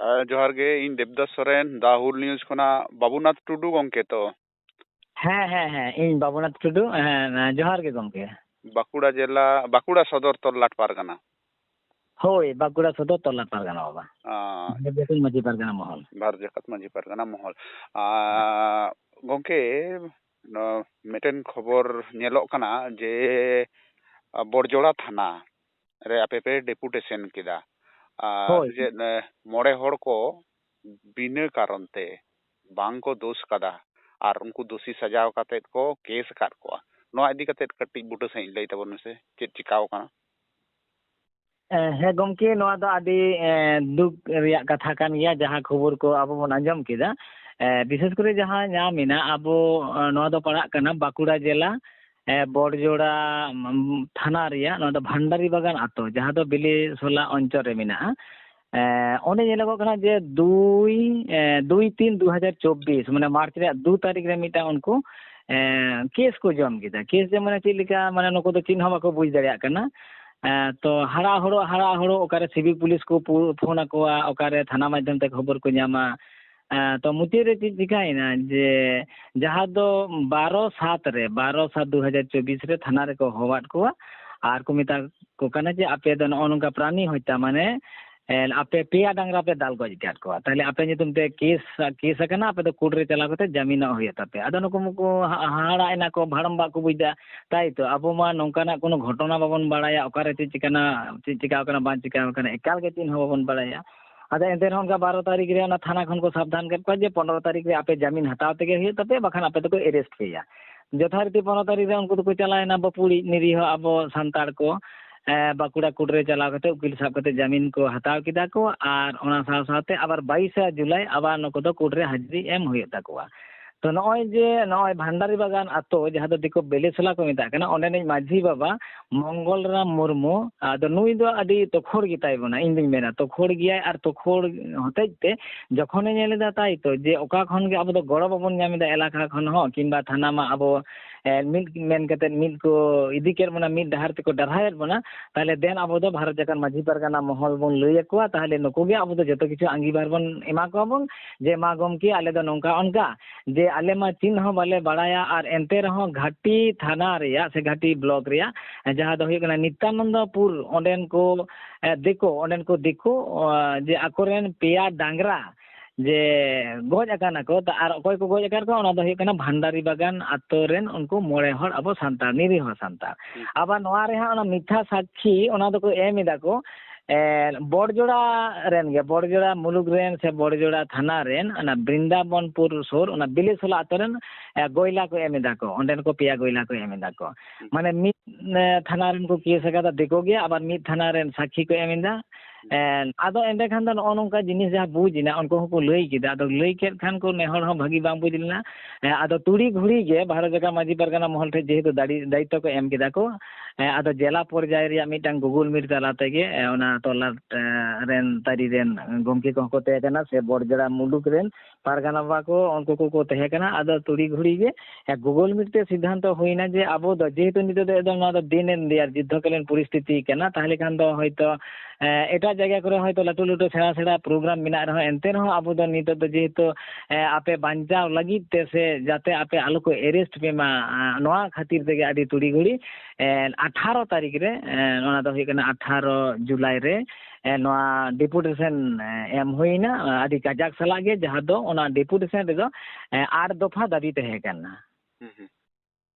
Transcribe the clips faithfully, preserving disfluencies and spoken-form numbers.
ᱦᱮᱸ, ᱡᱚᱦᱟᱨ ᱜᱮ᱾ ᱤᱧ ᱫᱮᱵᱽᱫᱟᱥ ᱥᱚᱨᱮᱱ, ᱫᱟ ᱦᱩᱞ ᱱᱤᱭᱩᱡᱽ ᱠᱷᱚᱱᱟᱜ᱾ ᱵᱟᱵᱩᱱᱟᱛᱷ ᱴᱩᱰᱩ ᱜᱚᱢᱠᱮ ᱛᱚ? ᱦᱮᱸ, ᱦᱮᱸ, ᱦᱮᱸ, ᱤᱧ ᱵᱟᱵᱩᱱᱟᱛᱷ ᱴᱩᱰᱩ᱾ ᱦᱮᱸ, ᱦᱮᱸ, ᱡᱚᱦᱟᱨ ᱜᱮ ᱜᱚᱢᱠᱮ᱾ ᱵᱟᱸᱠᱩᱲᱟ ᱡᱮᱞᱟ, ᱵᱟᱸᱠᱩᱲᱟ ᱥᱚᱫᱚᱨ ᱛᱚᱞᱞᱟᱴ ᱯᱟᱨᱜᱟᱱᱟ᱾ ᱦᱳᱭ, ᱵᱟᱸᱠᱩᱲᱟ ᱥᱚᱫᱚᱨ ᱛᱚᱞᱞᱟᱴ ᱯᱟᱨᱜᱟᱱᱟ ᱵᱟᱵᱟ᱾ ᱟᱸ, ᱵᱷᱟᱨᱚᱛ ᱡᱟᱠᱟᱛ ᱢᱟᱹᱡᱷᱤ ᱯᱟᱨᱜᱟᱱᱟ ᱢᱚᱦᱚᱞ᱾ ᱵᱷᱟᱨᱚᱛ ᱡᱟᱠᱟᱛ ᱢᱟᱹᱡᱷᱤ ᱯᱟᱨᱜᱟᱱᱟ ᱢᱚᱦᱚᱞ᱾ ᱟᱸ, ᱜᱚᱢᱠᱮ, ᱱᱚ-, ᱢᱤᱫᱴᱮᱱ ᱠᱷᱚᱵᱚᱨ ᱧᱮᱞᱚᱜ ᱠᱟᱱᱟ ᱡᱮ, ᱟ, ᱵᱚᱲᱡᱚᱲᱟ ᱛᱷᱟᱱᱟ ᱨᱮ ᱟᱯᱮ ᱯᱮ ᱰᱮᱯᱩᱴᱮᱥᱚᱱ ᱠᱮᱫᱟ᱾ ᱟᱨ ᱦᱳᱭ᱾ ᱪᱮᱫ, ᱮ, ᱢᱚᱬᱮ ᱦᱚᱲ ᱠᱚ ᱵᱤᱱᱟᱹ ᱠᱟᱨᱚᱱ ᱛᱮ ᱵᱟᱝ ᱠᱚ ᱫᱳᱥ ᱠᱟᱫᱟ ᱟᱨ ᱩᱱᱠᱩ ᱫᱳᱥᱤ ᱥᱟᱡᱟᱣ ᱠᱟᱛᱮᱫ ᱠᱚ ᱠᱮᱥ ᱟᱠᱟᱫ ᱠᱚᱣᱟ᱾ ᱱᱚᱣᱟ ᱤᱫᱤ ᱠᱟᱛᱮᱫ ᱠᱟᱹᱴᱤᱡ ᱵᱩᱴᱟᱹ ᱥᱟᱺᱦᱤᱡ ᱞᱟᱹᱭ ᱛᱟᱵᱚᱱ ᱢᱮᱥᱮ, ᱪᱮᱫ ᱪᱤᱠᱟᱣ ᱠᱟᱱᱟ? ᱮ, ᱦᱮᱸ ᱜᱚᱢᱠᱮ, ᱱᱚᱣᱟ ᱫᱚ ᱟᱹᱰᱤ, ᱮ, ᱫᱩᱠ ᱨᱮᱭᱟᱜ ᱠᱟᱛᱷᱟ ᱠᱟᱱ ᱜᱮᱭᱟ, ᱡᱟᱦᱟᱸ ᱠᱷᱚᱵᱚᱨ ᱠᱚ ᱟᱵᱚ ᱵᱚᱱ ᱟᱸᱡᱚᱢ ᱠᱮᱫᱟ᱾ ᱮ, ᱵᱤᱥᱮᱥ ᱠᱚᱨᱮ ᱡᱟᱦᱟᱸ ᱧᱟᱢ ᱮᱱᱟ, ᱟᱵᱚ, ᱮ, ᱱᱚᱣᱟ ᱫᱚ ᱯᱟᱲᱟᱜ ᱠᱟᱱᱟ ᱵᱟᱸᱠᱩᱲᱟ ᱡᱮᱞᱟ, ᱮ, ᱵᱚᱲᱡᱚᱲᱟ, ᱩᱢ, ᱛᱷᱟᱱᱟ ᱨᱮᱭᱟᱜ, ᱱᱚᱣᱟ ᱫᱚ ᱵᱷᱟᱱᱰᱟᱨᱤ ᱵᱟᱜᱟᱱ ᱟᱛᱳ, ᱡᱟᱦᱟᱸ ᱫᱚ ᱵᱤᱞᱤᱥᱚᱞᱟ ᱚᱧᱪᱚᱞ ᱨᱮ ᱢᱮᱱᱟᱜᱼᱟ᱾ ᱮ, ᱚᱸᱰᱮ ᱧᱮᱞᱚᱜᱚᱜ ᱠᱟᱱᱟ ᱡᱮ ᱫᱩᱭ, ᱮ, ᱫᱩᱭ ᱛᱤᱱ ᱫᱩ ᱦᱟᱡᱟᱨ ᱪᱚᱵᱵᱤᱥ, ᱢᱟᱱᱮ ᱢᱟᱨᱪ ᱨᱮᱭᱟᱜ ᱫᱩ ᱛᱟᱹᱨᱤᱠᱷ ᱨᱮ ᱢᱤᱫᱴᱟᱝ ᱩᱱᱠᱩ, ᱮ, ᱠᱮᱥ ᱠᱚ ᱡᱚᱢ ᱠᱮᱫᱟ᱾ ᱠᱮᱥ ᱡᱮ ᱢᱟᱱᱮ ᱪᱮᱫ ᱞᱮᱠᱟ, ᱢᱟᱱᱮ ᱱᱩᱠᱩ ᱫᱚ ᱪᱮᱫ ᱦᱚᱸ ᱵᱟᱠᱚ ᱵᱩᱡᱽ ᱫᱟᱲᱮᱭᱟᱜ ᱠᱟᱱᱟ᱾ ᱮ, ᱛᱚ ᱦᱟᱲᱟ ᱦᱚᱲᱚ, ᱦᱟᱲᱟ ᱦᱚᱲᱚ ᱚᱠᱟᱨᱮ ᱥᱤᱵᱤᱠ ᱯᱩᱞᱤᱥ ᱠᱚ ᱯᱷᱳ-, ᱯᱷᱳᱱ ᱟᱠᱚᱣᱟ, ᱚᱠᱟᱨᱮ ᱛᱷᱟᱱᱟ ᱢᱟᱫᱽᱫᱷᱚᱢ ᱛᱮ ᱠᱷᱚᱵᱚᱨ ᱠᱚ ᱧᱟᱢᱟ᱾ ᱮ, ᱛᱚ ᱢᱩᱪᱟᱹᱫ ᱨᱮ ᱪᱮᱫ ᱪᱤᱠᱟᱭᱮᱱᱟ ᱡᱮ ᱡᱟᱦᱟᱸ ᱫᱚ ᱵᱟᱨᱚ ᱥᱟᱛ ᱨᱮ, ᱵᱟᱨᱚ ᱥᱟᱛ ᱫᱩ ᱦᱟᱡᱟᱨ ᱪᱚᱵᱵᱤᱥ ᱨᱮ ᱛᱷᱟᱱᱟ ᱨᱮᱠᱚ ᱦᱚᱦᱚᱣᱟᱫ ᱠᱚᱣᱟ ᱟᱨ ᱠᱚ ᱢᱮᱛᱟ ᱠᱚ ᱠᱟᱱᱟ ᱡᱮ ᱟᱯᱮ ᱫᱚ ᱱᱚᱜᱼᱚ ᱱᱚᱝᱠᱟ ᱯᱨᱟᱱᱤ ᱦᱚᱛᱛᱟ, ᱢᱟᱱᱮ, ᱮ, ᱟᱯᱮ ᱯᱮᱭᱟ ᱰᱟᱝᱨᱟ ᱯᱮ ᱫᱟᱞ ᱜᱚᱡ ᱟᱠᱟᱫ ᱠᱚᱣᱟ, ᱛᱟᱦᱞᱮ ᱟᱯᱮ ᱧᱩᱛᱩᱢ ᱛᱮ ᱠᱮᱥ, ᱠᱮᱥ ᱟᱠᱟᱱᱟ, ᱟᱯᱮ ᱫᱚ ᱠᱳᱨᱴ ᱨᱮ ᱪᱟᱞᱟᱣ ᱠᱟᱛᱮ ᱡᱟᱢᱤᱱᱚᱜ ᱦᱩᱭᱩᱜ ᱛᱟᱯᱮᱭᱟ᱾ ᱟᱫᱚ ᱱᱩᱠᱩ ᱢᱩᱠᱩ ᱦᱟ-, ᱦᱟᱦᱟᱲᱟᱜ ᱮᱱᱟ ᱠᱚ, ᱵᱷᱟᱲᱚᱢ ᱵᱟᱜ ᱠᱚ ᱵᱩᱡᱽ ᱮᱫᱟ, ᱛᱟᱭ ᱛᱚ? ᱟᱵᱚ ᱢᱟ ᱱᱚᱝᱠᱟᱱᱟᱜ ᱠᱳᱱᱳ ᱜᱷᱚᱴᱚᱱᱟ ᱵᱟᱵᱚᱱ ᱵᱟᱲᱟᱭᱟ, ᱚᱠᱟᱨᱮ ᱪᱮᱫ ᱪᱤᱠᱟᱹᱱᱟ, ᱪᱮᱫ ᱪᱤᱠᱟᱹ ᱟᱠᱟᱱᱟ, ᱵᱟᱝ ᱪᱤᱠᱟᱹ ᱟᱠᱟᱱᱟ, ᱮᱠᱟᱞ ᱜᱮ ᱪᱮᱫ ᱦᱚᱸ ᱵᱟᱵᱚᱱ ᱵᱟᱲᱟᱭᱟ᱾ ᱟᱫᱚ ᱮᱱᱛᱮ ᱨᱮᱦᱚᱸ ᱚᱱᱠᱟ ᱵᱟᱨᱚ ᱛᱟᱹᱨᱤᱠᱷ ᱨᱮ ᱚᱱᱟ ᱛᱷᱟᱱᱟ ᱠᱷᱚᱱ ᱠᱚ ᱥᱟᱵᱫᱷᱟᱱ ᱠᱮᱫ ᱠᱚᱣᱟ ᱡᱮ ᱯᱚᱱᱨᱚ ᱛᱟᱹᱨᱤᱠᱷ ᱨᱮ ᱟᱯᱮ ᱡᱟᱢᱤᱱ ᱦᱟᱛᱟᱣ ᱛᱮᱜᱮ ᱦᱩᱭᱩᱜ ᱛᱟᱯᱮᱭᱟ, ᱵᱟᱠᱷᱟᱱ ᱟᱯᱮ ᱫᱚᱠᱚ ᱮᱨᱮᱥᱴ ᱯᱮᱭᱟ᱾ ᱡᱚᱛᱷᱟᱨᱤᱛᱤ ᱯᱚᱱᱨᱚ ᱛᱟᱹᱨᱤᱠᱷ ᱨᱮ ᱩᱱᱠᱩ ᱫᱚᱠᱚ ᱪᱟᱞᱟᱣᱮᱱᱟ ᱵᱟᱹᱯᱩᱲᱤᱡ ᱱᱤᱨᱤᱦᱚ ᱟᱵᱚ ᱥᱟᱱᱛᱟᱲ ᱠᱚ, ᱮ, ᱵᱟᱸᱠᱩᱲᱟ ᱠᱳᱨᱴ ᱨᱮ ᱪᱟᱞᱟᱣ ᱠᱟᱛᱮ ᱩᱠᱤᱞ ᱥᱟᱵ ᱠᱟᱛᱮ ᱡᱟᱢᱤᱱ ᱠᱚ ᱦᱟᱛᱟᱣ ᱠᱮᱫᱟ ᱠᱚ᱾ ᱟᱨ ᱚᱱᱟ ᱥᱟᱶ ᱥᱟᱶᱛᱮ ᱟᱵᱟᱨ ᱵᱟᱭᱤᱥᱟ ᱡᱩᱞᱟᱭ ᱟᱵᱟᱨ ᱱᱩᱠᱩ ᱫᱚ ᱠᱳᱨᱴ ᱨᱮ ᱦᱟᱹᱡᱨᱤ ᱮᱢ ᱦᱩᱭᱩᱜ ᱛᱟᱠᱚᱣᱟ᱾ ᱛᱚ, ᱱᱚᱜᱼᱚᱭ ᱡᱮ ᱱᱚᱜᱼᱚᱭ ᱵᱷᱟᱱᱰᱟᱨᱤ ᱵᱟᱜᱟᱱ ᱟᱛᱳ, ᱡᱟᱦᱟᱸ ᱫᱚ ᱫᱤᱠᱩ ᱵᱮᱞᱮᱥᱚᱞᱟ ᱠᱚ ᱢᱮᱛᱟᱜ ᱠᱟᱱᱟ, ᱚᱸᱰᱮᱱᱤᱡ ᱢᱟᱹᱡᱷᱤ ᱵᱟᱵᱟ ᱢᱚᱝᱜᱚᱞ ᱨᱟᱢ ᱢᱩᱨᱢᱩ, ᱟᱫᱚ ᱱᱩᱭ ᱫᱚ ᱟᱹᱰᱤ ᱛᱚᱠᱷᱚᱲ ᱜᱮᱛᱟᱭ ᱵᱚᱱᱟ, ᱤᱧ ᱫᱩᱧ ᱢᱮᱱᱟ ᱛᱚᱠᱷᱚᱲ ᱜᱮᱭᱟᱭ᱾ ᱟᱨ ᱛᱚᱠᱷᱚᱲ ᱦᱚᱛᱮᱡ ᱛᱮ ᱡᱚᱠᱷᱚᱱᱮ ᱧᱮᱞ ᱮᱫᱟ, ᱛᱟᱭ ᱛᱚ, ᱡᱮ ᱚᱠᱟ ᱠᱷᱚᱱ ᱜᱮ ᱟᱵᱚ ᱫᱚ ᱜᱚᱲᱚ ᱵᱟᱵᱚᱱ ᱧᱟᱢ ᱮᱫᱟ ᱮᱞᱟᱠᱟ ᱠᱷᱚᱱ ᱦᱚᱸ, ᱠᱤᱝᱵᱟ ᱛᱷᱟᱱᱟ ᱢᱟ ᱟᱵᱚ, ᱮ, ᱢᱤᱫ ᱢᱮᱱ ᱠᱟᱛᱮᱫ ᱢᱤᱫ ᱠᱚ ᱤᱫᱤ ᱠᱮᱫ ᱵᱚᱱᱟ, ᱢᱤᱫ ᱰᱟᱦᱟᱨ ᱛᱮᱠᱚ ᱰᱟᱨᱦᱟᱭᱮᱫ ᱵᱚᱱᱟ, ᱛᱟᱦᱚᱞᱮ ᱫᱮᱱ ᱟᱵᱚ ᱫᱚ ᱵᱷᱟᱨᱚᱛ ᱡᱟᱠᱟᱛ ᱢᱟᱹᱡᱷᱤ ᱯᱟᱨᱜᱟᱱᱟ ᱢᱚᱦᱚᱞ ᱵᱚᱱ ᱞᱟᱹᱭ ᱟᱠᱚᱣᱟ, ᱛᱟᱦᱚᱞᱮ ᱱᱩᱠᱩ ᱜᱮ ᱟᱵᱚ ᱫᱚ ᱡᱚᱛᱚ ᱠᱤᱪᱷᱩ ᱟᱸᱜᱤᱵᱷᱟᱨ ᱵᱚᱱ ᱮᱢᱟ ᱠᱚᱣᱟ ᱵᱚᱱ, ᱡᱮ, "ᱢᱟ ᱜᱚᱢᱠᱮ, ᱟᱞᱮ ᱫᱚ ᱱᱚᱝᱠᱟ ᱚᱱᱠᱟ", ᱡᱮ ᱟᱞᱮ ᱢᱟ ᱪᱮᱫ ᱦᱚᱸ ᱵᱟᱞᱮ ᱵᱟᱲᱟᱭᱟ, ᱟᱨ ᱮᱱᱛᱮ ᱨᱮᱦᱚᱸ ᱜᱷᱟᱴᱤ ᱛᱷᱟᱱᱟ ᱨᱮᱭᱟᱜ ᱥᱮ ᱜᱷᱟᱴᱤ ᱵᱞᱚᱠ ᱨᱮᱭᱟᱜ ᱡᱟᱦᱟᱸ ᱫᱚ ᱦᱩᱭᱩᱜ ᱠᱟᱱᱟ ᱱᱤᱛᱭᱟᱱᱚᱱᱫᱚᱯᱩᱨ, ᱚᱸᱰᱮᱱ ᱠᱚ, ᱮ, ᱫᱤᱠᱩ, ᱚᱸᱰᱮᱱ ᱠᱚ ᱫᱤᱠᱩ, ᱚ, ᱡᱮ ᱟᱠᱚᱨᱮᱱ ᱯᱮᱭᱟ ᱰᱟᱝᱨᱟ ᱡᱮ ᱜᱚᱡ ᱟᱠᱟᱱᱟ ᱠᱚ, ᱛᱟ-, ᱟᱨ ᱚᱠᱚᱭ ᱠᱚ ᱜᱚᱡ ᱟᱠᱟᱫ ᱠᱚᱣᱟ, ᱚᱱᱟ ᱫᱚ ᱦᱩᱭᱩᱜ ᱠᱟᱱᱟ ᱵᱷᱟᱱᱰᱟᱨᱤ ᱵᱟᱜᱟᱱ ᱟᱛᱳ ᱨᱮᱱ ᱩᱱᱠᱩ ᱢᱚᱬᱮ ᱦᱚᱲ ᱟᱵᱚ ᱥᱟᱱᱛᱟᱲ, ᱱᱤᱨᱤᱦᱚ ᱥᱟᱱᱛᱟᱲ᱾ ᱦᱩᱸ᱾ ᱟᱵᱟᱨ ᱱᱚᱣᱟ ᱨᱮᱦᱟᱸᱜ ᱚᱱᱟ ᱢᱤᱛᱷᱟ ᱥᱟᱠᱠᱷᱤ, ᱚᱱᱟ ᱫᱚᱠᱚ ᱮᱢ ᱮᱫᱟ ᱠᱚ, ᱮ, ᱵᱚᱲᱡᱚᱲᱟ ᱨᱮᱱ ᱜᱮ, ᱵᱚᱲᱡᱚᱲᱟ ᱢᱩᱞᱩᱠ ᱨᱮᱱ ᱥᱮ ᱵᱚᱲᱡᱚᱲᱟ ᱛᱷᱟᱱᱟ ᱨᱮᱱ, ᱚᱱᱟ ᱵᱨᱤᱱᱫᱟᱵᱚᱱᱯᱩᱨ ᱥᱩᱨ, ᱚᱱᱟ ᱵᱤᱞᱮᱥᱚᱞᱟ ᱟᱛᱳ ᱨᱮᱱ, ᱮ, ᱜᱚᱭᱞᱟ ᱠᱚ ᱮᱢ ᱮᱫᱟ ᱠᱚ, ᱚᱸᱰᱮᱱ ᱠᱚ ᱯᱮᱭᱟ ᱜᱚᱭᱞᱟ ᱠᱚ ᱮᱢ ᱮᱫᱟ ᱠᱚ᱾ ᱦᱩᱸ᱾ ᱢᱟᱱᱮ ᱢᱤᱫ, ᱮ, ᱛᱷᱟᱱᱟ ᱨᱮᱱ ᱠᱚ ᱠᱮᱥ ᱟᱠᱟᱫᱟ ᱫᱤᱠᱩ ᱜᱮ, ᱟᱵᱟᱨ ᱢᱤᱫ ᱛᱷᱟᱱᱟ ᱨᱮᱱ ᱥᱟᱠᱠᱷᱤ ᱠᱚ ᱮᱢ ᱮᱫᱟ᱾ ᱮᱱ, ᱟᱫᱚ ᱮᱸᱰᱮᱠᱷᱟᱱ ᱫᱚ ᱱᱚᱜᱼᱚ ᱱᱚᱝᱠᱟ ᱡᱤᱱᱤᱥ ᱡᱟᱦᱟᱸ ᱵᱩᱡᱽ ᱮᱱᱟ, ᱩᱱᱠᱩ ᱦᱚᱸᱠᱚ ᱞᱟᱹᱭ ᱠᱮᱫᱟ᱾ ᱟᱫᱚ ᱞᱟᱹᱭ ᱠᱮᱫ ᱠᱷᱟᱱ ᱠᱚ ᱱᱮ ᱦᱚᱲ ᱦᱚᱸ ᱵᱷᱟᱹᱜᱤ ᱵᱟᱝ ᱵᱩᱡᱽ ᱞᱮᱱᱟ᱾ ᱮ, ᱟᱫᱚ ᱛᱩᱲᱤ ᱜᱷᱩᱲᱤ ᱜᱮ ᱵᱷᱟᱨᱚᱛ ᱡᱟᱠᱟᱛ ᱢᱟᱹᱡᱷᱤ ᱯᱟᱨᱜᱟᱱᱟ ᱢᱚᱦᱚᱞ ᱴᱷᱮᱱ ᱡᱮᱦᱮᱛᱩ ᱫᱟᱲᱤ-, ᱫᱟᱭᱤᱛᱛᱚ ᱠᱚ ᱮᱢ ᱠᱮᱫᱟ ᱠᱚ, ᱮ, ᱟᱫᱚ ᱡᱮᱞᱟ ᱯᱚᱨᱡᱟᱭ ᱨᱮᱭᱟᱜ ᱢᱤᱫᱴᱟᱝ Google Meet ᱛᱟᱞᱟ ᱛᱮᱜᱮ, ᱮ, ᱚᱱᱟ ᱛᱚᱞᱟᱴ, ᱮ, ᱨᱮᱱ ᱛᱟᱹᱨᱤ ᱨᱮᱱ ᱜᱚᱢᱠᱮ ᱠᱚᱦᱚᱸ ᱠᱚ ᱛᱟᱦᱮᱸ ᱠᱟᱱᱟ, ᱥᱮ ᱵᱚᱲᱡᱟᱲᱟ ᱢᱩᱞᱩᱠ ᱨᱮᱱ ᱯᱟᱨᱜᱟᱱᱟ ᱵᱟᱵᱟ ᱠᱚ, ᱩᱱᱠᱩ ᱠᱚᱠᱚ ᱛᱟᱦᱮᱸ ᱠᱟᱱᱟ᱾ ᱟᱫᱚ ᱛᱩᱲᱤ ᱜᱷᱩᱲᱤ ᱜᱮ, ᱮ, Google Meet ᱛᱮ ᱥᱤᱫᱽᱫᱷᱟᱱᱛᱚ ᱦᱩᱭᱱᱟ ᱡᱮ ᱟᱵᱚ ᱫᱚ ᱡᱮᱦᱮᱛᱩ ᱱᱤᱛᱚᱜ ᱫᱚ ᱮᱠᱫᱚᱢ ᱱᱚᱣᱟ ᱫᱚ ᱫᱤᱱ ᱮᱱ ᱫᱮᱭᱟᱨ ᱡᱩᱫᱽᱫᱷᱚ ᱠᱟᱞᱤᱱ ᱯᱚᱨᱤᱥᱛᱷᱤᱛᱤ ᱠᱟᱱᱟ, ᱛᱟᱦᱚᱞᱮ ᱠᱷᱟᱱ ᱫᱚ ᱦᱚᱭᱛᱚ, ᱮ, ᱮᱴᱟᱜ ᱡᱟᱭᱜᱟ ᱠᱚᱨᱮ ᱦᱚᱭᱛᱚ ᱞᱟᱹᱴᱩ ᱞᱟᱹᱴᱩ ᱥᱮᱬᱟ ᱥᱮᱬᱟ ᱯᱨᱳᱜᱨᱟᱢ ᱢᱮᱱᱟᱜ ᱨᱮᱦᱚᱸ, ᱮᱱᱛᱮ ᱨᱮᱦᱚᱸ ᱟᱵᱚ ᱫᱚ ᱱᱤᱛᱚᱜ ᱫᱚ ᱡᱮᱦᱮᱛᱩ, ᱮ, ᱟᱯᱮ ᱵᱟᱧᱪᱟᱣ ᱞᱟᱹᱜᱤᱫ ᱛᱮ ᱥᱮ ᱡᱟᱛᱮ ᱟᱯᱮ ᱟᱞᱚ ᱠᱚ ᱮᱨᱮᱥᱴ ᱯᱮ ᱢᱟ, ᱮ, ᱱᱚᱣᱟ ᱠᱷᱟᱹᱛᱤᱨ ᱛᱮᱜᱮ ᱟᱹᱰᱤ ᱛᱩᱲᱤ ᱜᱷᱩᱲᱤ, ᱮ, ᱟᱴᱷᱟᱨᱚ ᱛᱟᱹᱨᱤᱠᱷ ᱨᱮ, ᱮ, ᱚᱱᱟ ᱫᱚ ᱦᱩᱭᱩᱜ ᱠᱟᱱᱟ ᱟᱴᱷᱟᱨᱚ ᱡᱩᱞᱟᱭ ᱨᱮ, ᱮ, ᱱᱚᱣᱟ ᱰᱮᱯᱩᱴᱮᱥᱚᱱ, ᱮ, ᱮᱢ ᱦᱩᱭᱱᱟ, ᱮ, ᱟᱹᱰᱤ ᱠᱟᱡᱟᱠ ᱥᱟᱞᱟᱜ ᱜᱮ, ᱡᱟᱦᱟᱸ ᱫᱚ ᱚᱱᱟ ᱰᱮᱯᱩᱴᱮᱥᱚᱱ ᱨᱮᱫᱚ, ᱮ, ᱟᱴ ᱫᱚᱯᱷᱟ ᱫᱟᱹᱵᱤ ᱛᱟᱦᱮᱸ ᱠᱟᱱᱟ᱾ ᱦᱩᱸ, ᱦᱩᱸ᱾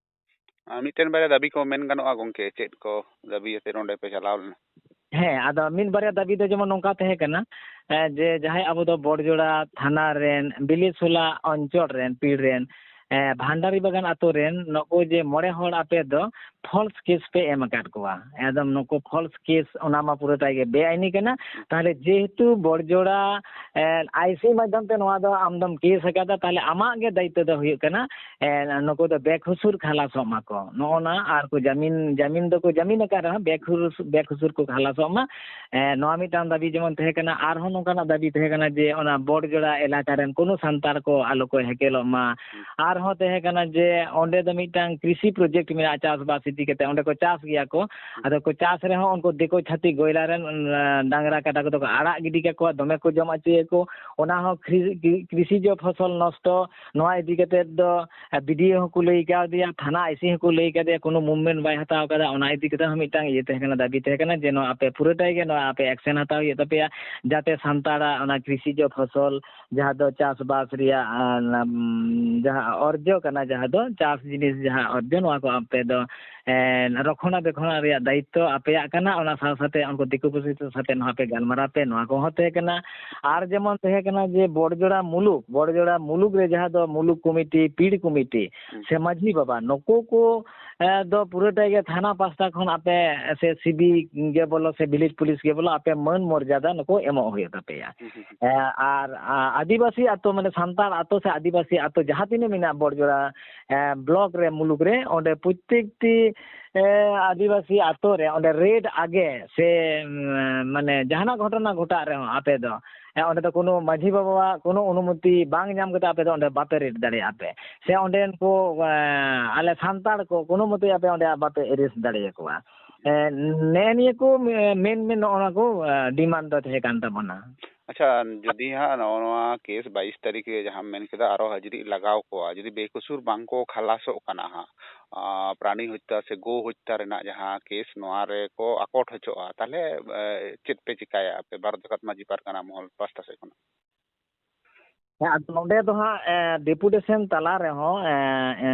ᱟᱨ ᱢᱤᱫᱴᱮᱱ ᱵᱟᱨᱭᱟ ᱫᱟᱹᱵᱤ ᱠᱚ ᱢᱮᱱ ᱜᱟᱱᱚᱜᱼᱟ ᱜᱚᱝᱠᱮ, ᱪᱮᱫ ᱠᱚ ᱫᱟᱹᱵᱤ ᱟᱛᱮ ᱱᱚᱰᱮ ᱯᱮ ᱪᱟᱞᱟᱣ ᱞᱮᱱᱟ? ᱦᱮᱸ, ᱟᱫᱚ ᱢᱤᱫ ᱵᱟᱨᱭᱟ ᱫᱟᱹᱵᱤ ᱫᱚ ᱡᱮᱢᱚᱱ ᱱᱚᱝᱠᱟ ᱛᱟᱦᱮᱸ ᱠᱟᱱᱟ, ᱮ, ᱡᱮ ᱡᱟᱦᱟᱸᱭ ᱟᱵᱚ ᱫᱚ ᱵᱚᱲᱡᱚᱲᱟ ᱛᱷᱟᱱᱟ ᱨᱮᱱ, ᱵᱤᱞᱤᱥᱚᱞᱟ ᱚᱧᱪᱚᱞ ᱨᱮᱱ, ᱯᱤᱲ ᱨᱮᱱ, ᱮ, ᱵᱷᱟᱱᱰᱟᱨᱤ ᱵᱟᱜᱟᱱ ᱟᱛᱳ ᱨᱮᱱ ᱱᱩᱠᱩ ᱡᱮ ᱢᱚᱬᱮ ᱦᱚᱲ ᱟᱯᱮ ᱫᱚ ᱯᱷᱚᱞᱥ ᱠᱮᱥ ᱯᱮ ᱮᱢ ᱟᱠᱟᱫ ᱠᱚᱣᱟ᱾ ᱮᱠᱫᱚᱢ ᱱᱩᱠᱩ ᱯᱷᱚᱞᱥ ᱠᱮᱥ, ᱚᱱᱟ ᱢᱟ ᱯᱩᱨᱟᱹᱴᱟᱭ ᱜᱮ ᱵᱮᱟᱭᱤᱱᱤ ᱠᱟᱱᱟ᱾ ᱛᱟᱦᱚᱞᱮ ᱡᱮᱦᱮᱛᱩ ᱵᱚᱲᱡᱚᱲᱟ, ᱮ, ᱟᱭᱥᱤ ᱢᱟᱫᱽᱫᱷᱚᱢ ᱛᱮ ᱱᱚᱣᱟ ᱫᱚ ᱟᱢᱫᱚᱢ ᱠᱮᱥ ᱟᱠᱟᱫᱟ, ᱛᱟᱦᱚᱞᱮ ᱟᱢᱟᱜ ᱜᱮ ᱫᱟᱭᱤᱛᱛᱚ ᱫᱚ ᱦᱩᱭᱩᱜ ᱠᱟᱱᱟ, ᱮ, ᱱᱩᱠᱩ ᱫᱚ ᱵᱮᱠᱷᱩᱥᱩᱨ ᱠᱷᱟᱞᱟᱥᱚᱜ ᱢᱟᱠᱚ᱾ ᱱᱚᱜᱼᱚ ᱱᱟ ᱟᱨ ᱠᱚ ᱡᱟᱢᱤᱱ, ᱡᱟᱢᱤᱱ ᱫᱚᱠᱚ ᱡᱟᱢᱤᱱ ᱟᱠᱟᱫ ᱨᱮᱦᱚᱸ ᱵᱮᱠᱷᱩᱥ-, ᱵᱮᱠᱷᱩᱥᱩᱨ ᱠᱚ ᱠᱷᱟᱞᱟᱥᱚᱜ ᱢᱟ᱾ ᱮ, ᱱᱚᱣᱟ ᱢᱤᱫᱴᱟᱝ ᱫᱟᱹᱵᱤ ᱡᱮᱢᱚᱱ ᱛᱟᱦᱮᱸ ᱠᱟᱱᱟ᱾ ᱟᱨᱦᱚᱸ ᱱᱚᱝᱠᱟᱱᱟᱜ ᱫᱟᱹᱵᱤ ᱛᱟᱦᱮᱸ ᱠᱟᱱᱟ ᱡᱮ ᱚᱱᱟ ᱵᱚᱲᱡᱚᱲᱟ ᱮᱞᱟᱠᱟ ᱨᱮᱱ ᱠᱳᱱᱳ ᱥᱟᱱᱛᱟᱲ ᱠᱚ ᱟᱞᱚ ᱠᱚ ᱦᱮᱠᱮᱞᱚᱜ ᱢᱟ᱾ ᱟᱨᱦᱚᱸ ᱛᱟᱦᱮᱸ ᱠᱟᱱᱟ ᱡᱮ ᱚᱸᱰᱮ ᱫᱚ ᱢᱤᱫᱴᱟᱝ ᱠᱨᱤᱥᱤ ᱯᱨᱚᱡᱮᱠᱴ ᱢᱮᱱᱟᱜᱼᱟ, ᱪᱟᱥᱵᱟᱥ ᱤᱫᱤ ᱠᱟᱛᱮ, ᱚᱸᱰᱮ ᱠᱚ ᱪᱟᱥ ᱜᱮᱭᱟ ᱠᱚ᱾ ᱟᱫᱚ ᱠᱚ ᱪᱟᱥ ᱨᱮᱦᱚᱸ ᱩᱱᱠᱩ ᱫᱤᱠᱩ ᱪᱷᱟᱹᱛᱤᱠ ᱜᱚᱭᱞᱟ ᱨᱮᱱ, ᱩᱸ, ᱰᱟᱝᱨᱟ ᱠᱟᱰᱟ ᱠᱚᱫᱚ ᱠᱚ ᱟᱲᱟᱜ ᱜᱤᱰᱤ ᱠᱟᱠᱚᱣᱟ, ᱫᱚᱢᱮ ᱠᱚ ᱡᱚᱢ ᱦᱚᱪᱚᱭᱮᱫ ᱠᱚ᱾ ᱚᱱᱟ ᱦᱚᱸ ᱠᱨᱤ-, ᱠᱨᱤᱥᱤᱡᱚ ᱯᱷᱚᱥᱚᱞ ᱱᱚᱥᱴᱚ, ᱱᱚᱣᱟ ᱤᱫᱤ ᱠᱟᱛᱮ ᱫᱚ ᱵᱤᱰᱤᱳ ᱦᱚᱸᱠᱚ ᱞᱟᱹᱭ ᱠᱟᱣᱫᱮᱭᱟ, ᱛᱷᱟᱱᱟ ᱟᱭᱥᱤ ᱦᱚᱸᱠᱚ ᱞᱟᱹᱭ ᱠᱟᱫᱮᱭᱟ, ᱠᱳᱱᱳ ᱢᱩᱵᱷᱢᱮᱱᱴ ᱵᱟᱭ ᱦᱟᱛᱟᱣ ᱠᱟᱫᱟ᱾ ᱚᱱᱟ ᱤᱫᱤ ᱠᱟᱛᱮ ᱦᱚᱸ ᱢᱤᱫᱴᱟᱝ ᱤᱭᱟᱹ ᱛᱟᱦᱮᱸ ᱠᱟᱱᱟ, ᱫᱟᱹᱵᱤ ᱛᱟᱦᱮᱸ ᱠᱟᱱᱟ ᱡᱮ ᱱᱚᱣᱟ ᱟᱯᱮ ᱯᱩᱨᱟᱹᱴᱟᱭ ᱜᱮ ᱱᱚᱣᱟ ᱟᱯᱮ ᱮᱠᱥᱮᱱ ᱦᱟᱛᱟᱣ ᱦᱩᱭᱩᱜ ᱛᱟᱯᱮᱭᱟ, ᱡᱟᱛᱮ ᱥᱟᱱᱛᱟᱲᱟᱜ ᱚᱱᱟ ᱠᱨᱤᱥᱤᱡᱚ ᱯᱷᱚᱥᱚᱞ ᱡᱟᱦᱟᱸ ᱫᱚ ᱪᱟᱥᱵᱟᱥ ᱨᱮᱭᱟᱜ, ᱟᱸ, ᱱᱟᱢ, ᱡᱟᱦᱟᱸ ᱚᱨᱡᱚ ᱠᱟᱱᱟ, ᱡᱟᱦᱟᱸ ᱫᱚ ᱪᱟᱥ ᱡᱤᱱᱤᱥ ᱡᱟᱦᱟᱸ ᱚᱨᱡᱚ, ᱱᱚᱣᱟ ᱠᱚ ᱟᱯᱮ ᱫᱚ, ᱮᱸ, ᱨᱚᱠᱷᱚᱱᱟ ᱵᱮᱠᱷᱚᱱᱟ ᱨᱮᱭᱟᱜ ᱫᱟᱭᱤᱛᱛᱚ ᱟᱯᱮᱭᱟᱜ ᱠᱟᱱᱟ᱾ ᱚᱱᱟ ᱥᱟᱶ ᱥᱟᱶᱛᱮ ᱩᱱᱠᱩ ᱫᱤᱠᱩ ᱯᱩᱥᱤ ᱠᱚ ᱥᱟᱛᱮ ᱱᱚᱣᱟ ᱯᱮ ᱜᱟᱞᱢᱟᱨᱟᱣ ᱯᱮ, ᱱᱚᱣᱟ ᱠᱚᱦᱚᱸ ᱛᱟᱦᱮᱸ ᱠᱟᱱᱟ᱾ ᱟᱨ ᱡᱮᱢᱚᱱ ᱛᱟᱦᱮᱸ ᱠᱟᱱᱟ ᱡᱮ ᱵᱚᱲᱡᱚᱲᱟ ᱢᱩᱞᱩᱠ, ᱵᱚᱲᱡᱚᱲᱟ ᱢᱩᱞᱩᱠ ᱨᱮ ᱡᱟᱦᱟᱸ ᱫᱚ ᱢᱩᱞᱩᱠ ᱠᱚᱢᱤᱴᱤ, ᱯᱤᱲ ᱠᱚᱢᱤᱴᱤ ᱦᱩᱸ᱾ ᱥᱮ ᱢᱟᱹᱡᱷᱤ ᱵᱟᱵᱟ, ᱱᱩᱠᱩ ᱠᱚ, ᱮᱸ, ᱫᱚ ᱯᱩᱨᱟᱹᱴᱟ ᱜᱮ ᱛᱷᱟᱱᱟ ᱯᱟᱥᱴᱟ ᱠᱷᱚᱱ ᱟᱯᱮ ᱥᱮ ᱥᱤᱵᱤ ᱜᱮ ᱵᱚᱞᱚ ᱥᱮ ᱵᱷᱤᱞᱮᱡᱽ ᱯᱩᱞᱤᱥ ᱜᱮ ᱵᱚᱞᱚ, ᱟᱯᱮ ᱢᱟᱹᱱ ᱢᱚᱨᱡᱟᱫᱟ ᱱᱩᱠᱩ ᱮᱢᱚᱜ ᱦᱩᱭᱩᱜ ᱛᱟᱯᱮᱭᱟ᱾ ᱦᱩᱸ, ᱦᱩᱸ, ᱦᱩᱸ᱾ ᱮᱸ, ᱟᱨ, ᱟ, ᱟᱹᱫᱤᱵᱟᱹᱥᱤ ᱟᱛᱳ, ᱢᱟᱱᱮ ᱥᱟᱱᱛᱟᱲ ᱟᱛᱳ ᱥᱮ ᱟᱹᱫᱤᱵᱟᱹᱥᱤ ᱟᱛᱳ ᱡᱟᱦᱟᱸ ᱛᱤᱱᱟᱹᱜ ᱢᱮᱱᱟᱜᱼᱟ ᱵᱚᱲᱡᱚᱲᱟ, ᱮᱸ, ᱵᱞᱚᱠ ᱨᱮ, ᱢᱩᱞᱩᱠ ᱨᱮ, ᱚᱸᱰᱮ ᱯᱨᱚᱛᱛᱮᱠᱴᱤ, ᱮᱸ, ᱟᱹᱫᱤᱵᱟᱹᱥᱤ ᱟᱛᱳ ᱨᱮ ᱚᱸᱰᱮ ᱨᱮᱰ ᱟᱜᱮ ᱥᱮ, ᱩᱸ, ᱢᱟᱱᱮ ᱡᱟᱦᱟᱱᱟᱜ ᱜᱷᱚᱴᱚᱱᱟ ᱜᱷᱚᱴᱟᱜ ᱨᱮᱦᱚᱸ ᱟᱯᱮ ᱫᱚ, ᱮᱸ, ᱚᱸᱰᱮ ᱫᱚ ᱠᱳᱱᱳ ᱢᱟᱹᱡᱷᱤ ᱵᱟᱵᱟᱣᱟᱜ ᱠᱳᱱᱳ ᱚᱱᱩᱢᱚᱛᱤ ᱵᱟᱝ ᱧᱟᱢ ᱠᱟᱛᱮ ᱟᱯᱮ ᱫᱚ ᱚᱸᱰᱮ ᱵᱟᱯᱮ ᱨᱮᱰ ᱫᱟᱲᱮᱭᱟᱜᱼᱟ ᱯᱮ᱾ ᱥᱮ ᱚᱸᱰᱮᱱ ᱠᱚ, ᱮᱸ, ᱟᱞᱮ ᱥᱟᱱᱛᱟᱲ ᱠᱚ ᱠᱳᱱᱳ ᱢᱚᱛᱮ ᱟᱯᱮ ᱚᱸᱰᱮ ᱵᱟᱯᱮ ᱮᱨᱮᱥᱴ ᱫᱟᱲᱮᱭᱟᱠᱚᱣᱟ᱾ ᱮᱸ, ᱱᱮᱜᱼᱮ ᱱᱤᱭᱟᱹ ᱠᱚ ᱢᱮ-, ᱢᱮᱱ, ᱢᱮᱱ ᱱᱚᱜᱼᱚ ᱱᱚᱣᱟ ᱠᱚ, ᱮᱸ, ᱰᱤᱢᱟᱱᱰ ᱫᱚ ᱛᱟᱦᱮᱸ ᱠᱟᱱ ᱛᱟᱵᱚᱱᱟ᱾ ᱟᱪᱪᱷᱟ, ᱡᱩᱫᱤ ᱦᱟᱸᱜ ᱱᱚᱜᱼᱚ ᱱᱚᱣᱟ ᱠᱮᱥ ᱵᱟᱭᱤᱥ ᱛᱟᱹᱨᱤᱠᱷ ᱨᱮ ᱡᱟᱦᱟᱸᱢ ᱢᱮᱱ ᱠᱮᱫᱟ, ᱟᱨᱚ ᱦᱟᱹᱡᱨᱤ ᱞᱟᱜᱟᱣ ᱠᱚᱣᱟ, ᱡᱩᱫᱤ ᱵᱮᱠᱚᱥᱩᱨ ᱵᱟᱝ ᱠᱚ ᱠᱷᱟᱞᱟᱥᱚᱜ ᱠᱟᱱᱟ ᱦᱟᱸᱜ, ᱟᱸ, ᱯᱨᱟᱱᱤ ᱦᱚᱛᱛᱟ ᱥᱮ ᱜᱳ ᱦᱚᱛᱛᱟ ᱨᱮᱱᱟᱜ ᱡᱟᱦᱟᱸ ᱠᱮᱥ, ᱱᱚᱣᱟ ᱨᱮᱠᱚ ᱟᱠᱚᱴ ᱦᱚᱪᱚᱜᱼᱟ, ᱛᱟᱦᱞᱮ, ᱮ, ᱪᱮᱫ ᱯᱮ ᱪᱤᱠᱟᱹᱭᱟ ᱟᱯᱮ ᱵᱷᱟᱨᱚᱛ ᱡᱟᱠᱟᱛ ᱢᱟᱹᱡᱷᱤ ᱯᱟᱨᱜᱟᱱᱟ ᱢᱚᱦᱚᱞ ᱯᱟᱥᱴᱟ ᱥᱮᱫ ᱠᱷᱚᱱᱟᱜ? ᱦᱮᱸ, ᱟᱫᱚ ᱱᱚᱰᱮ ᱫᱚ ᱦᱟᱸᱜ, ᱮ, ᱰᱮᱯᱩᱴᱮᱥᱚᱱ ᱛᱟᱞᱟ ᱨᱮᱦᱚᱸ, ᱮ, ᱮ,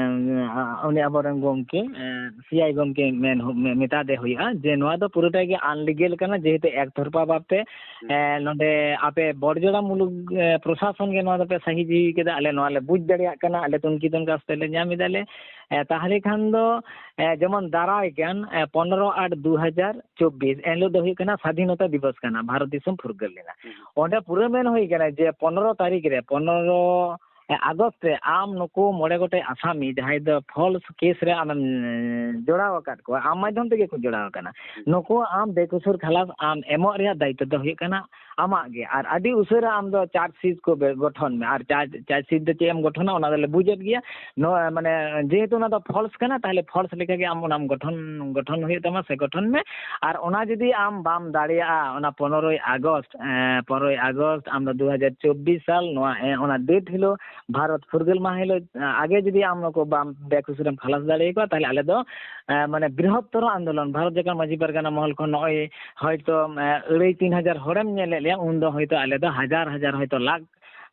ᱩᱱᱤ ᱟᱵᱚᱨᱮᱱ ᱜᱚᱢᱠᱮ, ᱮ, ᱥᱤ ᱟᱭ ᱜᱚᱢᱠᱮ ᱢᱮᱱ ᱦᱚ-, ᱢᱮ-, ᱢᱮᱛᱟ ᱫᱮ ᱦᱩᱭᱩᱜᱼᱟ ᱡᱮ ᱱᱚᱣᱟ ᱫᱚ ᱯᱩᱨᱟᱹᱴᱟ ᱜᱮ ᱟᱱᱞᱤᱜᱮᱞ ᱠᱟᱱᱟ, ᱡᱮᱦᱮᱛᱩ ᱮᱠᱛᱚᱨᱯᱷᱟ ᱵᱷᱟᱵᱽᱛᱮ, ᱦᱩᱸ᱾ ᱮ, ᱱᱚᱰᱮ ᱟᱯᱮ ᱵᱚᱲᱡᱚᱲᱟ ᱢᱩᱞᱩᱠ, ᱮ, ᱯᱨᱚᱥᱟᱥᱚᱱ ᱜᱮ ᱱᱚᱣᱟ ᱫᱚᱯᱮ ᱥᱟᱹᱦᱤ ᱡᱩᱦᱤ ᱠᱮᱫᱟ, ᱟᱞᱮ ᱱᱚᱣᱟ ᱞᱮ ᱵᱩᱡᱽ ᱫᱟᱲᱮᱭᱟᱜ ᱠᱟᱱᱟ, ᱟᱞᱮ ᱛᱩᱱᱠᱷᱤ ᱛᱚᱱᱠᱷᱟ ᱛᱮᱞᱮ ᱧᱟᱢ ᱮᱫᱟ ᱞᱮ᱾ ᱮ, ᱛᱟᱦᱚᱞᱮ ᱠᱷᱟᱱ ᱫᱚ, ᱮ, ᱡᱮᱢᱚᱱ ᱫᱟᱨᱟᱭ ᱠᱟᱱ, ᱮ, ᱯᱚᱱᱨᱚ ᱟᱴ ᱫᱩ ᱦᱟᱡᱟᱨ ᱪᱚᱵᱵᱤᱥ, ᱮᱱᱦᱤᱞᱳᱜ ᱫᱚ ᱦᱩᱭᱩᱜ ᱠᱟᱱᱟ ᱥᱟᱫᱷᱤᱱᱚᱛᱟ ᱫᱤᱵᱚᱥ ᱠᱟᱱᱟ, ᱵᱷᱟᱨᱚᱛ ᱫᱤᱥᱚᱢ ᱯᱷᱩᱨᱜᱟᱹᱞ ᱞᱮᱱᱟ᱾ ᱦᱩᱸ᱾ ᱚᱸᱰᱮ ᱯᱩᱨᱟᱹ ᱢᱮᱱ ᱦᱩᱭ ᱠᱟᱱᱟ ᱡᱮ ᱯᱚᱱᱨᱚ ᱛᱟᱹᱨᱤᱠᱷ ᱨᱮ, ᱯᱚᱱᱨᱚ ᱟᱜᱚᱥᱴ ᱨᱮ ᱟᱢ ᱱᱩᱠᱩ ᱢᱚᱬᱮ ᱜᱚᱴᱮᱡ ᱟᱥᱟᱢᱤ ᱡᱟᱦᱟᱸᱭ ᱫᱚ ᱯᱷᱚᱞᱥ ᱠᱮᱥ ᱨᱮ ᱟᱢᱮᱢ, ᱮ, ᱡᱚᱲᱟᱣ ᱟᱠᱟᱫ ᱠᱚᱣᱟ, ᱟᱢ ᱢᱟᱫᱽᱫᱷᱚᱢ ᱛᱮᱜᱮ ᱠᱚ ᱡᱚᱲᱟᱣ ᱟᱠᱟᱱᱟ, ᱦᱩᱸ᱾ ᱱᱩᱠᱩ ᱟᱢ ᱵᱮᱠᱚᱥᱩᱨ ᱠᱷᱟᱞᱟᱥ ᱟᱢ ᱮᱢᱚᱜ ᱨᱮᱭᱟᱜ ᱫᱟᱭᱤᱛᱛᱚ ᱫᱚ ᱦᱩᱭᱩᱜ ᱠᱟᱱᱟ ᱟᱢᱟᱜ ᱜᱮ᱾ ᱟᱨ ᱟᱹᱰᱤ ᱩᱥᱟᱹᱨᱟ ᱟᱢ ᱫᱚ ᱪᱟᱨᱡᱽ ᱥᱤᱴ ᱠᱚ ᱵᱮ-, ᱜᱚᱴᱷᱚᱱ ᱢᱮ᱾ ᱟᱨ ᱪᱟᱨᱡᱽ, ᱪᱟᱨᱡᱽ ᱥᱤᱴ ᱫᱚ ᱪᱮᱫ ᱮᱢ ᱜᱚᱴᱷᱚᱱᱟ, ᱚᱱᱟ ᱫᱚᱞᱮ ᱵᱩᱡᱮᱫ ᱜᱮᱭᱟ᱾ ᱱᱚᱣᱟ, ᱢᱟᱱᱮ, ᱡᱮᱦᱮᱛᱩ ᱚᱱᱟ ᱫᱚ ᱯᱷᱚᱞᱥ ᱠᱟᱱᱟ, ᱛᱟᱦᱚᱞᱮ ᱯᱷᱚᱞᱥ ᱞᱮᱠᱟᱜᱮ ᱟᱢ ᱚᱱᱟᱢ ᱜᱚᱴᱷᱚᱱ, ᱜᱚᱴᱷᱚᱱ ᱦᱩᱭᱩᱜ ᱛᱟᱢᱟ ᱥᱮ ᱜᱚᱴᱷᱚᱱ ᱢᱮ᱾ ᱟᱨ ᱚᱱᱟ ᱡᱩᱫᱤ ᱟᱢ ᱵᱟᱢ ᱫᱟᱲᱮᱭᱟᱜᱼᱟ, ᱚᱱᱟ ᱯᱚᱱᱨᱚᱭ ᱟᱜᱚᱥᱴ, ᱮᱸ, ᱯᱚᱱᱨᱚᱭ ᱟᱜᱚᱥᱴ, ᱟᱢ ᱫᱚ ᱫᱩ ᱦᱟᱡᱟᱨ ᱪᱚᱵᱵᱤᱥ ᱥᱟᱞ ᱱᱚᱣᱟ, ᱮᱸ, ᱚᱱᱟ ᱰᱮᱴ ᱦᱤᱞᱳᱜ, ᱵᱷᱟᱨᱚᱛ ᱯᱷᱩᱨᱜᱟᱹᱞ ᱢᱟᱦᱟ ᱦᱤᱞᱳᱜ, ᱮᱸ, ᱟᱜᱮ ᱡᱩᱫᱤ ᱟᱢ ᱱᱩᱠᱩ ᱵᱟᱢ ᱵᱮᱠᱚᱥᱩᱨᱮᱢ ᱠᱷᱟᱞᱟᱥ ᱫᱟᱲᱮᱭᱟᱠᱚᱣᱟ, ᱛᱟᱦᱚᱞᱮ ᱟᱞᱮ ᱫᱚ, ᱮᱸ, ᱢᱟᱱᱮ, ᱵᱨᱤᱦᱚᱛᱛᱚᱨᱚ ᱟᱱᱫᱳᱞᱚᱱ, ᱵᱷᱟᱨᱚᱛ ᱡᱷᱟᱲᱠᱷᱚᱸᱰ ᱢᱟᱹᱡᱷᱤ ᱯᱟᱨᱜᱟᱱᱟ ᱢᱚᱦᱚᱞ ᱠᱷᱚᱱ ᱱᱚᱜᱼᱚᱭ ᱦᱚᱭᱛᱳ, ᱮᱸ, ᱟᱹᱲᱟᱹᱭ ᱛᱤᱱ ᱦᱟᱡᱟᱨ ᱦᱚᱲᱮᱢ ᱧᱮᱞᱮᱫ ᱞᱮᱭᱟ, ᱩᱱᱫᱚ ᱦᱚᱭᱛᱳ ᱟᱞᱮ ᱫᱚ ᱦᱟᱡᱟᱨ ᱦᱟᱡᱟᱨ, ᱦᱚᱭᱛᱳ ᱞᱟᱠᱷ,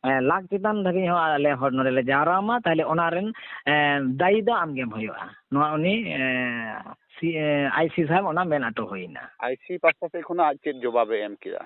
ᱮᱸ, ᱞᱟᱠᱷ ᱪᱮᱛᱟᱱ ᱫᱷᱟᱹᱵᱤᱡ ᱦᱚᱸ ᱟᱞᱮ ᱦᱚᱲ ᱱᱚᱰᱮ ᱞᱮ ᱡᱟᱣᱨᱟ ᱢᱟ, ᱛᱟᱦᱚᱞᱮ ᱚᱱᱟ ᱨᱮᱱ, ᱮᱸ, ᱫᱟᱭᱤ ᱫᱚ ᱟᱢ ᱜᱮᱢ ᱦᱩᱭᱩᱜᱼᱟ᱾ ᱱᱚᱣᱟ ᱩᱱᱤ, ᱮᱸ, ᱥᱤ-, ᱮᱸ, ᱟᱭ ᱥᱤ ᱥᱟᱦᱮᱵᱽ ᱚᱱᱟ ᱢᱮᱱ ᱦᱚᱴᱚ ᱦᱩᱭᱱᱟ᱾ ᱟᱭ ᱥᱤ ᱯᱟᱥᱴᱟ ᱥᱮᱫ ᱠᱷᱚᱱᱟᱜ ᱟᱡ ᱪᱮᱫ ᱡᱚᱵᱟᱵᱮ ᱮᱢ ᱠᱮᱫᱟ?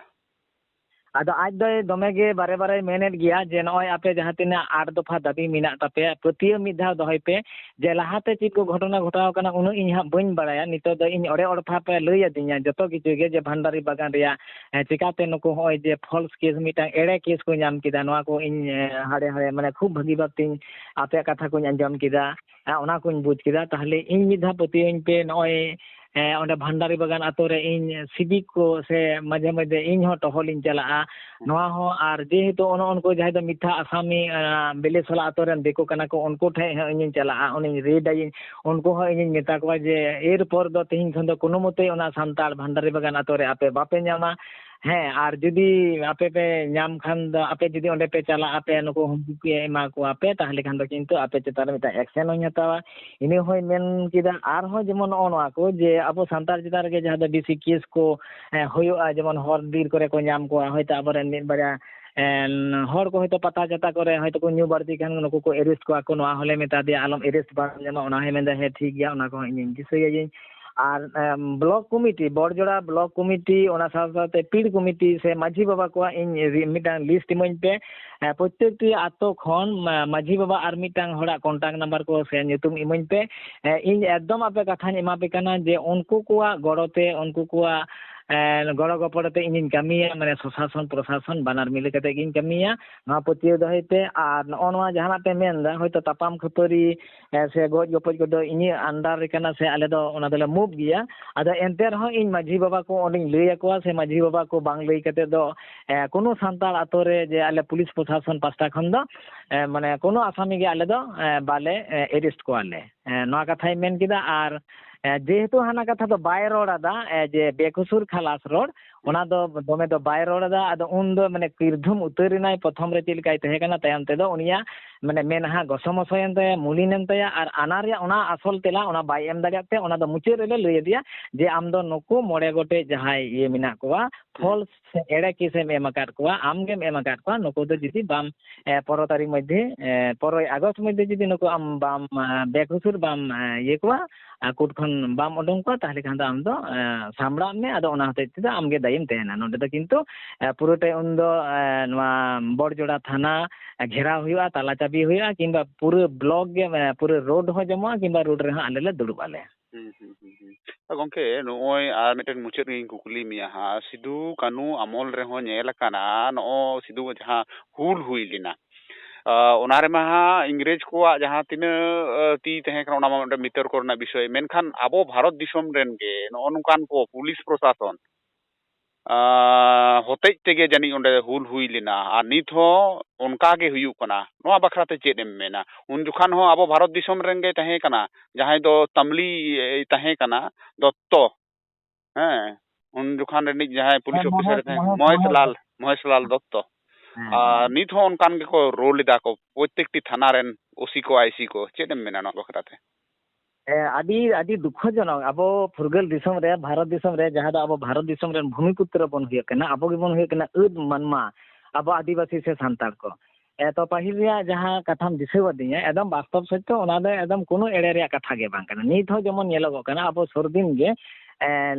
ᱟᱫᱚ ᱟᱡ ᱫᱚᱭ ᱫᱚᱢᱮ ᱜᱮ ᱵᱟᱨᱮ ᱵᱟᱨᱮᱭ ᱢᱮᱱᱮᱫ ᱜᱮᱭᱟ ᱡᱮ ᱱᱚᱜᱼᱚᱭ ᱟᱯᱮ ᱡᱟᱦᱟᱸ ᱛᱤᱱᱟᱹᱜ ᱟᱴ ᱫᱚᱯᱷᱟ ᱫᱟᱹᱵᱤ ᱢᱮᱱᱟᱜ ᱛᱟᱯᱮᱭᱟ, ᱯᱟᱹᱛᱭᱟᱹᱣ ᱢᱤᱫ ᱫᱷᱟᱣ ᱫᱚᱦᱚᱭ ᱯᱮ ᱡᱮ ᱞᱟᱦᱟᱛᱮ ᱪᱮᱫ ᱠᱚ ᱜᱷᱚᱴᱚᱱᱟ ᱜᱷᱚᱴᱟᱣ ᱠᱟᱱᱟ, ᱩᱱᱟᱹᱜ ᱤᱧ ᱦᱟᱸᱜ ᱵᱟᱹᱧ ᱵᱟᱲᱟᱭᱟ᱾ ᱱᱤᱛᱚᱜ ᱫᱚ ᱤᱧ ᱚᱲᱮ ᱚᱲᱯᱷᱟ ᱯᱮ ᱞᱟᱹᱭ ᱟᱹᱫᱤᱧᱟ ᱡᱚᱛᱚ ᱠᱤᱪᱷᱩ ᱜᱮ, ᱡᱮ ᱵᱷᱟᱱᱰᱟᱨᱤ ᱵᱟᱜᱟᱱ ᱨᱮᱭᱟᱜ, ᱮ, ᱪᱤᱠᱟᱛᱮ ᱱᱩᱠᱩ ᱦᱚᱸᱜᱼᱚᱭ ᱡᱮ ᱯᱷᱚᱞᱥ ᱠᱮᱥ, ᱢᱤᱫᱴᱟᱝ ᱮᱲᱮ ᱠᱮᱥ ᱠᱚ ᱧᱟᱢ ᱠᱮᱫᱟ, ᱱᱚᱣᱟ ᱠᱚ ᱤᱧ, ᱮ, ᱦᱟᱲᱮ ᱦᱟᱲᱮ, ᱢᱟᱱᱮ, ᱠᱷᱩᱵ ᱵᱷᱟᱹᱜᱤ ᱵᱷᱟᱵᱽ ᱛᱤᱧ ᱟᱯᱮᱭᱟᱜ ᱠᱟᱛᱷᱟ ᱠᱚᱧ ᱟᱸᱡᱚᱢ ᱠᱮᱫᱟ, ᱮ, ᱚᱱᱟ ᱠᱚᱧ ᱵᱩᱡᱽ ᱠᱮᱫᱟ᱾ ᱛᱟᱦᱚᱞᱮ ᱤᱧ ᱢᱤᱫ ᱫᱷᱟᱣ ᱯᱟᱹᱛᱭᱟᱹᱣᱟᱹᱧ ᱯᱮ, ᱱᱚᱜᱼᱚᱭ, ᱮ, ᱚᱸᱰᱮ ᱵᱷᱟᱱᱰᱟᱨᱤ ᱵᱟᱜᱟᱱ ᱟᱛᱳ ᱨᱮ ᱤᱧ ᱥᱤᱵᱤᱠ ᱠᱚ ᱥᱮ ᱢᱟᱡᱷᱮ ᱢᱟᱡᱷᱮ ᱤᱧ ᱦᱚᱸ ᱴᱚᱦᱚᱞᱤᱧ ᱪᱟᱞᱟᱜᱼᱟ᱾ ᱱᱚᱣᱟ ᱦᱚᱸ, ᱟᱨ ᱡᱮᱦᱮᱛᱩ ᱚᱱᱮ ᱩᱱᱠᱩ ᱡᱟᱦᱟᱸᱭ ᱫᱚ ᱢᱤᱛᱷᱟ ᱟᱥᱟᱢᱤ, ᱮ, ᱵᱮᱞᱮᱥᱚᱞᱟ ᱟᱛᱳ ᱨᱮᱱ ᱫᱤᱠᱩ ᱠᱟᱱᱟ ᱠᱚ, ᱩᱱᱠᱩ ᱴᱷᱮᱱ ᱦᱚᱸ ᱤᱧᱤᱧ ᱪᱟᱞᱟᱜᱼᱟ, ᱩᱱᱤᱧ ᱨᱮᱰ ᱟᱹᱭᱟᱹᱧ᱾ ᱩᱱᱠᱩ ᱦᱚᱸ ᱤᱧᱤᱧ ᱢᱮᱛᱟ ᱠᱚᱣᱟ ᱡᱮ ᱮᱨᱯᱚᱨ ᱫᱚ ᱛᱮᱦᱮᱧ ᱠᱷᱚᱱ ᱫᱚ ᱠᱳᱱᱳ ᱢᱚᱛᱮ ᱚᱱᱟ ᱥᱟᱱᱛᱟᱲ ᱵᱷᱟᱱᱰᱟᱨᱤ ᱵᱟᱜᱟᱱ ᱟᱛᱳ ᱨᱮ ᱟᱯᱮ ᱵᱟᱯᱮ ᱧᱟᱢᱟ᱾ ᱦᱮᱸ, ᱟᱨ ᱡᱩᱫᱤ ᱟᱯᱮ ᱯᱮ ᱧᱟᱢ ᱠᱷᱟᱱ ᱫᱚ, ᱟᱯᱮ ᱡᱩᱫᱤ ᱚᱸᱰᱮ ᱯᱮ ᱪᱟᱞᱟᱜ ᱟᱯᱮ, ᱱᱩᱠᱩ ᱦᱩᱢᱠᱤ ᱯᱮ ᱮᱢᱟ ᱠᱚᱣᱟ ᱯᱮ, ᱛᱟᱦᱚᱞᱮ ᱠᱷᱟᱱ ᱫᱚ ᱠᱤᱱᱛᱩ ᱟᱯᱮ ᱪᱮᱛᱟᱱ ᱨᱮ ᱢᱤᱫᱴᱟᱝ ᱮᱠᱥᱮᱱ ᱦᱚᱧ ᱦᱟᱛᱟᱣᱟ᱾ ᱤᱱᱟᱹ ᱦᱚᱸᱧ ᱢᱮᱱ ᱠᱮᱫᱟ᱾ ᱟᱨᱦᱚᱸ ᱡᱮᱢᱚᱱ ᱱᱚᱜᱼᱚ ᱱᱚᱣᱟ ᱠᱚ, ᱡᱮ ᱟᱵᱚ ᱥᱟᱱᱛᱟᱲ ᱪᱮᱛᱟᱱ ᱨᱮᱜᱮ ᱡᱟᱦᱟᱸ ᱫᱚ ᱵᱮᱥᱤ ᱠᱮᱥ ᱠᱚ, ᱮ, ᱦᱩᱭᱩᱜᱼᱟ, ᱡᱮᱢᱚᱱ ᱦᱚᱨ ᱵᱤᱨ ᱠᱚᱨᱮ ᱠᱚ ᱧᱟᱢ ᱠᱚᱣᱟ, ᱦᱚᱭᱛᱳ ᱟᱵᱚᱨᱮᱱ ᱢᱤᱫ ᱵᱟᱨᱭᱟ ᱮᱱ, ᱦᱚᱲ ᱠᱚ ᱦᱚᱭᱛᱳ ᱯᱟᱛᱟ ᱪᱷᱟᱛᱟ ᱠᱚᱨᱮ ᱦᱚᱭᱛᱳ ᱠᱚ ᱧᱩ ᱵᱟᱹᱲᱛᱤ ᱠᱷᱟᱱ ᱱᱩᱠᱩ ᱠᱚ arrest ᱠᱚᱣᱟ ᱠᱚ, ᱱᱚᱣᱟ ᱦᱚᱸᱞᱮ ᱢᱮᱛᱟ ᱫᱮᱭᱟ ᱟᱞᱚᱢ arrest ᱵᱟᱲᱟ ᱧᱟᱢᱟ, ᱚᱱᱟ ᱦᱚᱸᱭ ᱢᱮᱱᱫᱟ ᱦᱮᱸ ᱴᱷᱤᱠ ᱜᱮᱭᱟ, ᱚᱱᱟ ᱠᱚᱦᱚᱸ ᱤᱧᱤᱧ ᱫᱤᱥᱟᱹᱭᱟᱹᱧ᱾ ᱟᱨ, ᱮᱢ, block committee, ᱵᱚᱲᱡᱚᱲᱟ block committee, ᱚᱱᱟ ᱥᱟᱶ ᱥᱟᱶᱛᱮ ᱯᱤᱲ committee ᱥᱮ ᱢᱟᱹᱡᱷᱤ ᱵᱟᱵᱟ ᱠᱚᱣᱟᱜ ᱤᱧ ᱨᱤ-, ᱢᱤᱫᱴᱟᱝ list ᱤᱢᱟᱹᱧ ᱯᱮ᱾ ᱮ, ᱯᱨᱚᱛᱛᱮᱠᱴᱤ ᱟᱛᱳ ᱠᱷᱚᱱ ᱢᱟ-, ᱢᱟᱹᱡᱷᱤ ᱵᱟᱵᱟ ᱟᱨ ᱢᱤᱫᱴᱟᱝ ᱦᱚᱲᱟᱜ contact number ᱠᱚ ᱥᱮ ᱧᱩᱛᱩᱢ ᱤᱢᱟᱹᱧ ᱯᱮ᱾ ᱮ, ᱤᱧ ᱮᱠᱫᱚᱢ ᱟᱯᱮ ᱠᱟᱛᱷᱟᱧ ᱮᱢᱟ ᱯᱮ ᱠᱟᱱᱟ ᱡᱮ ᱩᱱᱠᱩ ᱠᱚᱣᱟᱜ ᱜᱚᱲᱚ ᱛᱮ, ᱩᱱᱠᱩ ᱠᱚᱣᱟᱜ, ᱮ, ᱜᱚᱲᱚ ᱜᱚᱯᱚᱲᱚ ᱛᱮ ᱤᱧᱤᱧ ᱠᱟᱹᱢᱤᱭᱟ, ᱢᱟᱱᱮ ᱥᱚᱥᱟᱥᱚᱱ ᱯᱨᱚᱥᱟᱥᱚᱱ ᱵᱟᱱᱟᱨ ᱢᱤᱞᱟᱹ ᱠᱟᱛᱮ ᱜᱤᱧ ᱠᱟᱹᱢᱤᱭᱟ, ᱱᱚᱣᱟ ᱯᱟᱹᱛᱭᱟᱹᱣ ᱫᱚᱦᱚᱭ ᱯᱮ᱾ ᱟᱨ ᱱᱚᱜᱼᱚ ᱱᱚᱣᱟ ᱡᱟᱦᱟᱱᱟᱜ ᱯᱮ ᱢᱮᱱᱫᱟ, ᱦᱚᱭᱛᱳ ᱛᱟᱯᱟᱢ ᱠᱷᱟᱹᱯᱟᱹᱨᱤ, ᱮ, ᱥᱮ ᱜᱚᱡ ᱜᱚᱯᱚᱡ ᱠᱚᱫᱚ ᱤᱧᱟᱹᱜ under ᱨᱮ ᱠᱟᱱᱟ ᱥᱮ ᱟᱞᱮ ᱫᱚ ᱚᱱᱟ ᱫᱚᱞᱮ move ᱜᱮᱭᱟ᱾ ᱟᱫᱚ ᱮᱱᱛᱮ ᱨᱮᱦᱚᱸ ᱤᱧ ᱢᱟᱹᱡᱷᱤ ᱵᱟᱵᱟ ᱠᱚ ᱚᱸᱰᱮᱧ ᱞᱟᱹᱭ ᱟᱠᱚᱣᱟ ᱥᱮ ᱢᱟᱹᱡᱷᱤ ᱵᱟᱵᱟ ᱠᱚ ᱵᱟᱝ ᱞᱟᱹᱭ ᱠᱟᱛᱮ ᱫᱚ, ᱮ, ᱠᱳᱱᱳ ᱥᱟᱱᱛᱟᱲ ᱟᱛᱳ ᱨᱮ ᱡᱮ ᱟᱞᱮ ᱯᱩᱞᱤᱥ ᱯᱨᱚᱥᱟᱥᱚᱱ ᱯᱟᱥᱴᱟ ᱠᱷᱚᱱ ᱫᱚ, ᱮ, ᱢᱟᱱᱮ ᱠᱳᱱᱳ ᱟᱥᱟᱢᱤ ᱜᱮ ᱟᱞᱮ ᱫᱚ, ᱮ, ᱵᱟᱞᱮ, ᱮ, arrest ᱠᱚᱣᱟᱞᱮ᱾ ᱮ, ᱱᱚᱣᱟ ᱠᱟᱛᱷᱟᱭ ᱢᱮᱱ ᱠᱮᱫᱟ᱾ ᱟᱨ, ᱮ, ᱡᱮᱦᱮᱛᱩ ᱦᱟᱱᱟ ᱠᱟᱛᱷᱟ ᱫᱚ ᱵᱟᱭ ᱨᱚᱲ ᱟᱫᱟ, ᱮ, ᱡᱮ ᱵᱮᱠᱩᱥᱩᱨ ᱠᱷᱟᱞᱟᱥ ᱨᱚᱲ, ᱚᱱᱟ ᱫᱚ ᱫᱚᱢᱮ ᱫᱚ ᱵᱟᱭ ᱨᱚᱲ ᱮᱫᱟ᱾ ᱟᱫᱚ ᱩᱱ ᱫᱚ ᱢᱟᱱᱮ ᱠᱤᱨᱫᱷᱩᱢ ᱩᱛᱟᱹᱨ ᱮᱱᱟᱭ, ᱯᱨᱚᱛᱷᱚᱢ ᱨᱮ ᱪᱮᱫ ᱞᱮᱠᱟᱭ ᱛᱟᱦᱮᱸ ᱠᱟᱱᱟ, ᱛᱟᱭᱚᱢ ᱛᱮᱫᱚ ᱩᱱᱤᱭᱟᱜ ᱢᱟᱱᱮ ᱢᱮᱫᱦᱟ ᱜᱚᱥᱚᱢᱚᱥᱚᱭᱮᱱ ᱛᱟᱭᱟ, ᱢᱩᱞᱤᱱᱮᱱ ᱛᱟᱭᱟ, ᱟᱨ ᱟᱱᱟ ᱨᱮᱭᱟᱜ ᱚᱱᱟ ᱟᱥᱚᱞ ᱛᱮᱞᱟ ᱚᱱᱟ ᱵᱟᱭ ᱮᱢ ᱫᱟᱲᱮᱭᱟᱜ ᱛᱮ ᱚᱱᱟ ᱫᱚ ᱢᱩᱪᱟᱹᱫ ᱨᱮᱞᱮ ᱞᱟᱹᱭ ᱟᱫᱮᱭᱟ ᱡᱮ ᱟᱢ ᱫᱚ ᱱᱩᱠᱩ ᱢᱚᱬᱮ ᱜᱚᱴᱮᱡ ᱡᱟᱦᱟᱸᱭ ᱤᱭᱟᱹ ᱢᱮᱱᱟᱜ ᱠᱚᱣᱟ, false ᱥᱮ ᱮᱲᱮ case ᱮᱢ ᱮᱢ ᱟᱠᱟᱫ ᱠᱚᱣᱟ, ᱟᱢ ᱜᱮᱢ ᱮᱢ ᱟᱠᱟᱫ ᱠᱚᱣᱟ, ᱱᱩᱠᱩ ᱫᱚ ᱡᱩᱫᱤ ᱵᱟᱢ, ᱮ, ᱯᱚᱱᱨᱚ ᱛᱟᱹᱨᱤᱠᱷ ᱢᱚᱫᱽᱫᱷᱮ, ᱮ, ᱯᱚᱱᱨᱚᱭ ᱟᱜᱚᱥᱴ ᱢᱚᱫᱽᱫᱷᱮ ᱡᱩᱫᱤ ᱱᱩᱠᱩ ᱟᱢ ᱵᱟᱢ, ᱮ, ᱵᱮᱠᱩᱥᱩᱨ ᱵᱟᱢ, ᱮ, ᱤᱭᱟᱹ ᱠᱚᱣᱟ, ᱟᱨ ᱠᱳᱨᱴ ᱠᱷᱚᱱ ᱵᱟᱢ ᱩᱰᱩᱝ ᱠᱚᱣᱟ, ᱛᱟᱦᱚᱞᱮ ᱠᱷᱟᱱ ᱫᱚ ᱟᱢ ᱫᱚ, ᱮ, ᱥᱟᱢᱵᱲᱟᱜ ᱢᱮ, ᱟᱫᱚ ᱚᱱᱟ ᱦᱚᱛᱮᱡ ᱛᱮᱫᱚ ᱟᱢ ᱜᱮ ᱫᱟᱭᱤᱢ ᱛᱟᱦᱮᱱᱟ᱾ ᱱᱚᱰᱮ ᱫᱚ ᱠᱤᱱᱛᱩ, ᱮ, ᱯᱩᱨᱟᱹᱴᱟᱭ ᱩᱱ ᱫᱚ, ᱮ, ᱱᱚᱣᱟ ᱵᱚᱲᱡᱚᱲᱟ ᱛᱷᱟᱱᱟ ᱜᱷᱮᱨᱟᱣ ᱦᱩᱭᱩᱜᱼᱟ, ᱛᱟᱞᱟ ᱪᱟᱹᱵᱤ ᱦᱩᱭᱩᱜᱼᱟ, ᱠᱤᱝᱵᱟ ᱯᱩᱨᱟᱹ block ᱜᱮ, ᱮ, ᱯᱩᱨᱟᱹ road ᱦᱚᱸ ᱡᱚᱢᱚᱜᱼᱟ, ᱠᱤᱝᱵᱟ road ᱨᱮᱦᱚᱸ ᱟᱞᱮ ᱞᱮ ᱫᱩᱲᱩᱵ ᱟᱞᱮ᱾ ᱦᱩᱸ, ᱦᱩᱸ, ᱦᱩᱸ, ᱦᱩᱸ᱾ ᱛᱚ ᱜᱚᱝᱠᱮ, ᱱᱚᱜᱼᱚᱭ ᱟᱨ ᱢᱤᱫᱴᱮᱱ ᱢᱩᱪᱟᱹᱫ ᱨᱮᱧ ᱠᱩᱠᱞᱤ ᱢᱮᱭᱟ ᱦᱟᱸᱜ, ᱥᱤᱫᱩ ᱠᱟᱹᱱᱩ ᱟᱢᱚᱞ ᱨᱮᱦᱚᱸ ᱧᱮᱞ ᱟᱠᱟᱱᱟ, ᱱᱚᱜᱼᱚᱭ ᱥᱤᱫᱩ ᱡᱟᱦᱟᱸ ᱦᱩᱞ ᱦᱩᱭ ᱞᱮᱱᱟ, ᱟ, ᱚᱱᱟ ᱨᱮᱢᱟ ᱦᱟᱸᱜ ᱤᱝᱨᱮᱡᱽ ᱠᱚᱣᱟᱜ ᱡᱟᱦᱟᱸ ᱛᱤᱱᱟᱹᱜ, ᱟ, ᱛᱤ ᱛᱟᱦᱮᱸ ᱠᱟᱱᱟ, ᱚᱱᱟ ᱢᱟ ᱢᱤᱫᱴᱮᱱ ᱵᱤᱛᱚᱨᱠᱚ ᱨᱮᱱᱟᱜ ᱵᱤᱥᱚᱭ, ᱢᱮᱱᱠᱷᱟᱱ ᱟᱵᱚ ᱵᱷᱟᱨᱚᱛ ᱫᱤᱥᱚᱢ ᱨᱮᱱ ᱜᱮ ᱱᱚᱜᱼᱚ ᱱᱚᱝᱠᱟᱱ ᱠᱚ ᱯᱩᱞᱤᱥ ᱯᱨᱚᱥᱟᱥᱚᱱ, ᱟ, ᱦᱚᱛᱮᱡ ᱛᱮᱜᱮ ᱡᱟᱹᱱᱤᱡ ᱚᱸᱰᱮ ᱦᱩᱞ ᱦᱩᱭ ᱞᱮᱱᱟ, ᱟᱨ ᱱᱤᱛ ᱦᱚᱸ ᱚᱱᱠᱟ ᱜᱮ ᱦᱩᱭᱩᱜ ᱠᱟᱱᱟ᱾ ᱱᱚᱣᱟ ᱵᱟᱠᱷᱨᱟ ᱛᱮ ᱪᱮᱫ ᱮᱢ ᱢᱮᱱᱟ? ᱩᱱ ᱡᱚᱠᱷᱟᱱ ᱦᱚᱸ ᱟᱵᱚ ᱵᱷᱟᱨᱚᱛ ᱫᱤᱥᱚᱢ ᱨᱮᱱ ᱜᱮ ᱛᱟᱦᱮᱸ ᱠᱟᱱᱟ, ᱡᱟᱦᱟᱸᱭ ᱫᱚ ᱛᱟᱢᱞᱤ, ᱮ, ᱛᱟᱦᱮᱸ ᱠᱟᱱᱟ, ᱫᱚᱛᱛᱚ, ᱦᱮᱸ, ᱩᱱ ᱡᱚᱠᱷᱟᱱ ᱨᱤᱱᱤᱡ ᱡᱟᱦᱟᱸᱭ ᱯᱩᱞᱤᱥ ᱦᱮᱸ, ᱚᱯᱷᱤᱥᱟᱨ ᱢᱚᱦᱮᱥ, ᱛᱟᱦᱮᱸ, ᱢᱚᱦᱮᱥ, ᱢᱚᱦᱮᱥ ᱢᱚᱦᱮᱥ᱾ ᱞᱟᱞ, ᱢᱚᱦᱮᱥ ᱞᱟᱞ ᱫᱚᱛᱛᱚ᱾ ᱦᱮᱸ, ᱟᱨ ᱦᱮᱸ᱾ ᱱᱤᱛ ᱦᱚᱸ ᱚᱱᱠᱟᱱ ᱜᱮᱠᱚ ᱨᱳᱞ ᱮᱫᱟ ᱠᱚ, ᱯᱨᱚᱛᱮᱠᱴᱤ ᱛᱷᱟᱱᱟ ᱨᱮᱱ ᱳᱥᱤ ᱠᱚ, ᱟᱭᱥᱤ ᱠᱚ᱾ ᱪᱮᱫ ᱮᱢ ᱢᱮᱱᱟ ᱱᱚᱣᱟ ᱵᱟᱠᱷᱨᱟ ᱛᱮ? ᱦᱮᱸ, ᱟᱹᱰᱤ, ᱟᱹᱰᱤ ᱫᱩᱠᱷᱚᱡᱚᱱᱚᱠ᱾ ᱟᱵᱚ ᱯᱷᱩᱨᱜᱟᱹᱞ ᱫᱤᱥᱚᱢ ᱨᱮ, ᱵᱷᱟᱨᱚᱛ ᱫᱤᱥᱚᱢ ᱨᱮ, ᱡᱟᱦᱟᱸ ᱫᱚ ᱟᱵᱚ ᱵᱷᱟᱨᱚᱛ ᱫᱤᱥᱚᱢ ᱨᱮᱱ ᱵᱷᱩᱢᱤᱯᱩᱛᱨᱚ ᱵᱚᱱ ᱦᱩᱭᱩᱜ ᱠᱟᱱᱟ, ᱟᱵᱚ ᱜᱮᱵᱚᱱ ᱦᱩᱭᱩᱜ ᱠᱟᱱᱟ ᱟᱹᱫ ᱢᱟᱱᱢᱟ᱾ ᱟᱵᱚ ᱟᱹᱫᱤᱵᱟᱹᱥᱤ ᱥᱮ ᱥᱟᱱᱛᱟᱲ ᱠᱚ᱾ ᱮ, ᱛᱚ ᱯᱟᱹᱦᱤᱞ ᱨᱮᱭᱟᱜ ᱡᱟᱦᱟᱸ ᱠᱟᱛᱷᱟᱢ ᱫᱤᱥᱟᱹᱣᱟᱫᱤᱧᱟ, ᱮᱠᱫᱚᱢ ᱵᱟᱥᱛᱚᱵ ᱥᱚᱛᱭᱚ, ᱚᱱᱟ ᱫᱚ ᱮᱠᱫᱚᱢ ᱠᱳᱱᱳ ᱮᱲᱮ ᱨᱮᱭᱟᱜ ᱠᱟᱛᱷᱟ ᱜᱮ ᱵᱟᱝ ᱠᱟᱱᱟ᱾ ᱱᱤᱛ ᱦᱚᱸ ᱡᱮᱢᱚᱱ ᱧᱮᱞᱚᱜᱚᱜ ᱠᱟᱱᱟ, ᱟᱵᱚ ᱥᱩᱨ ᱫᱤᱱ ᱜᱮ, ᱮ,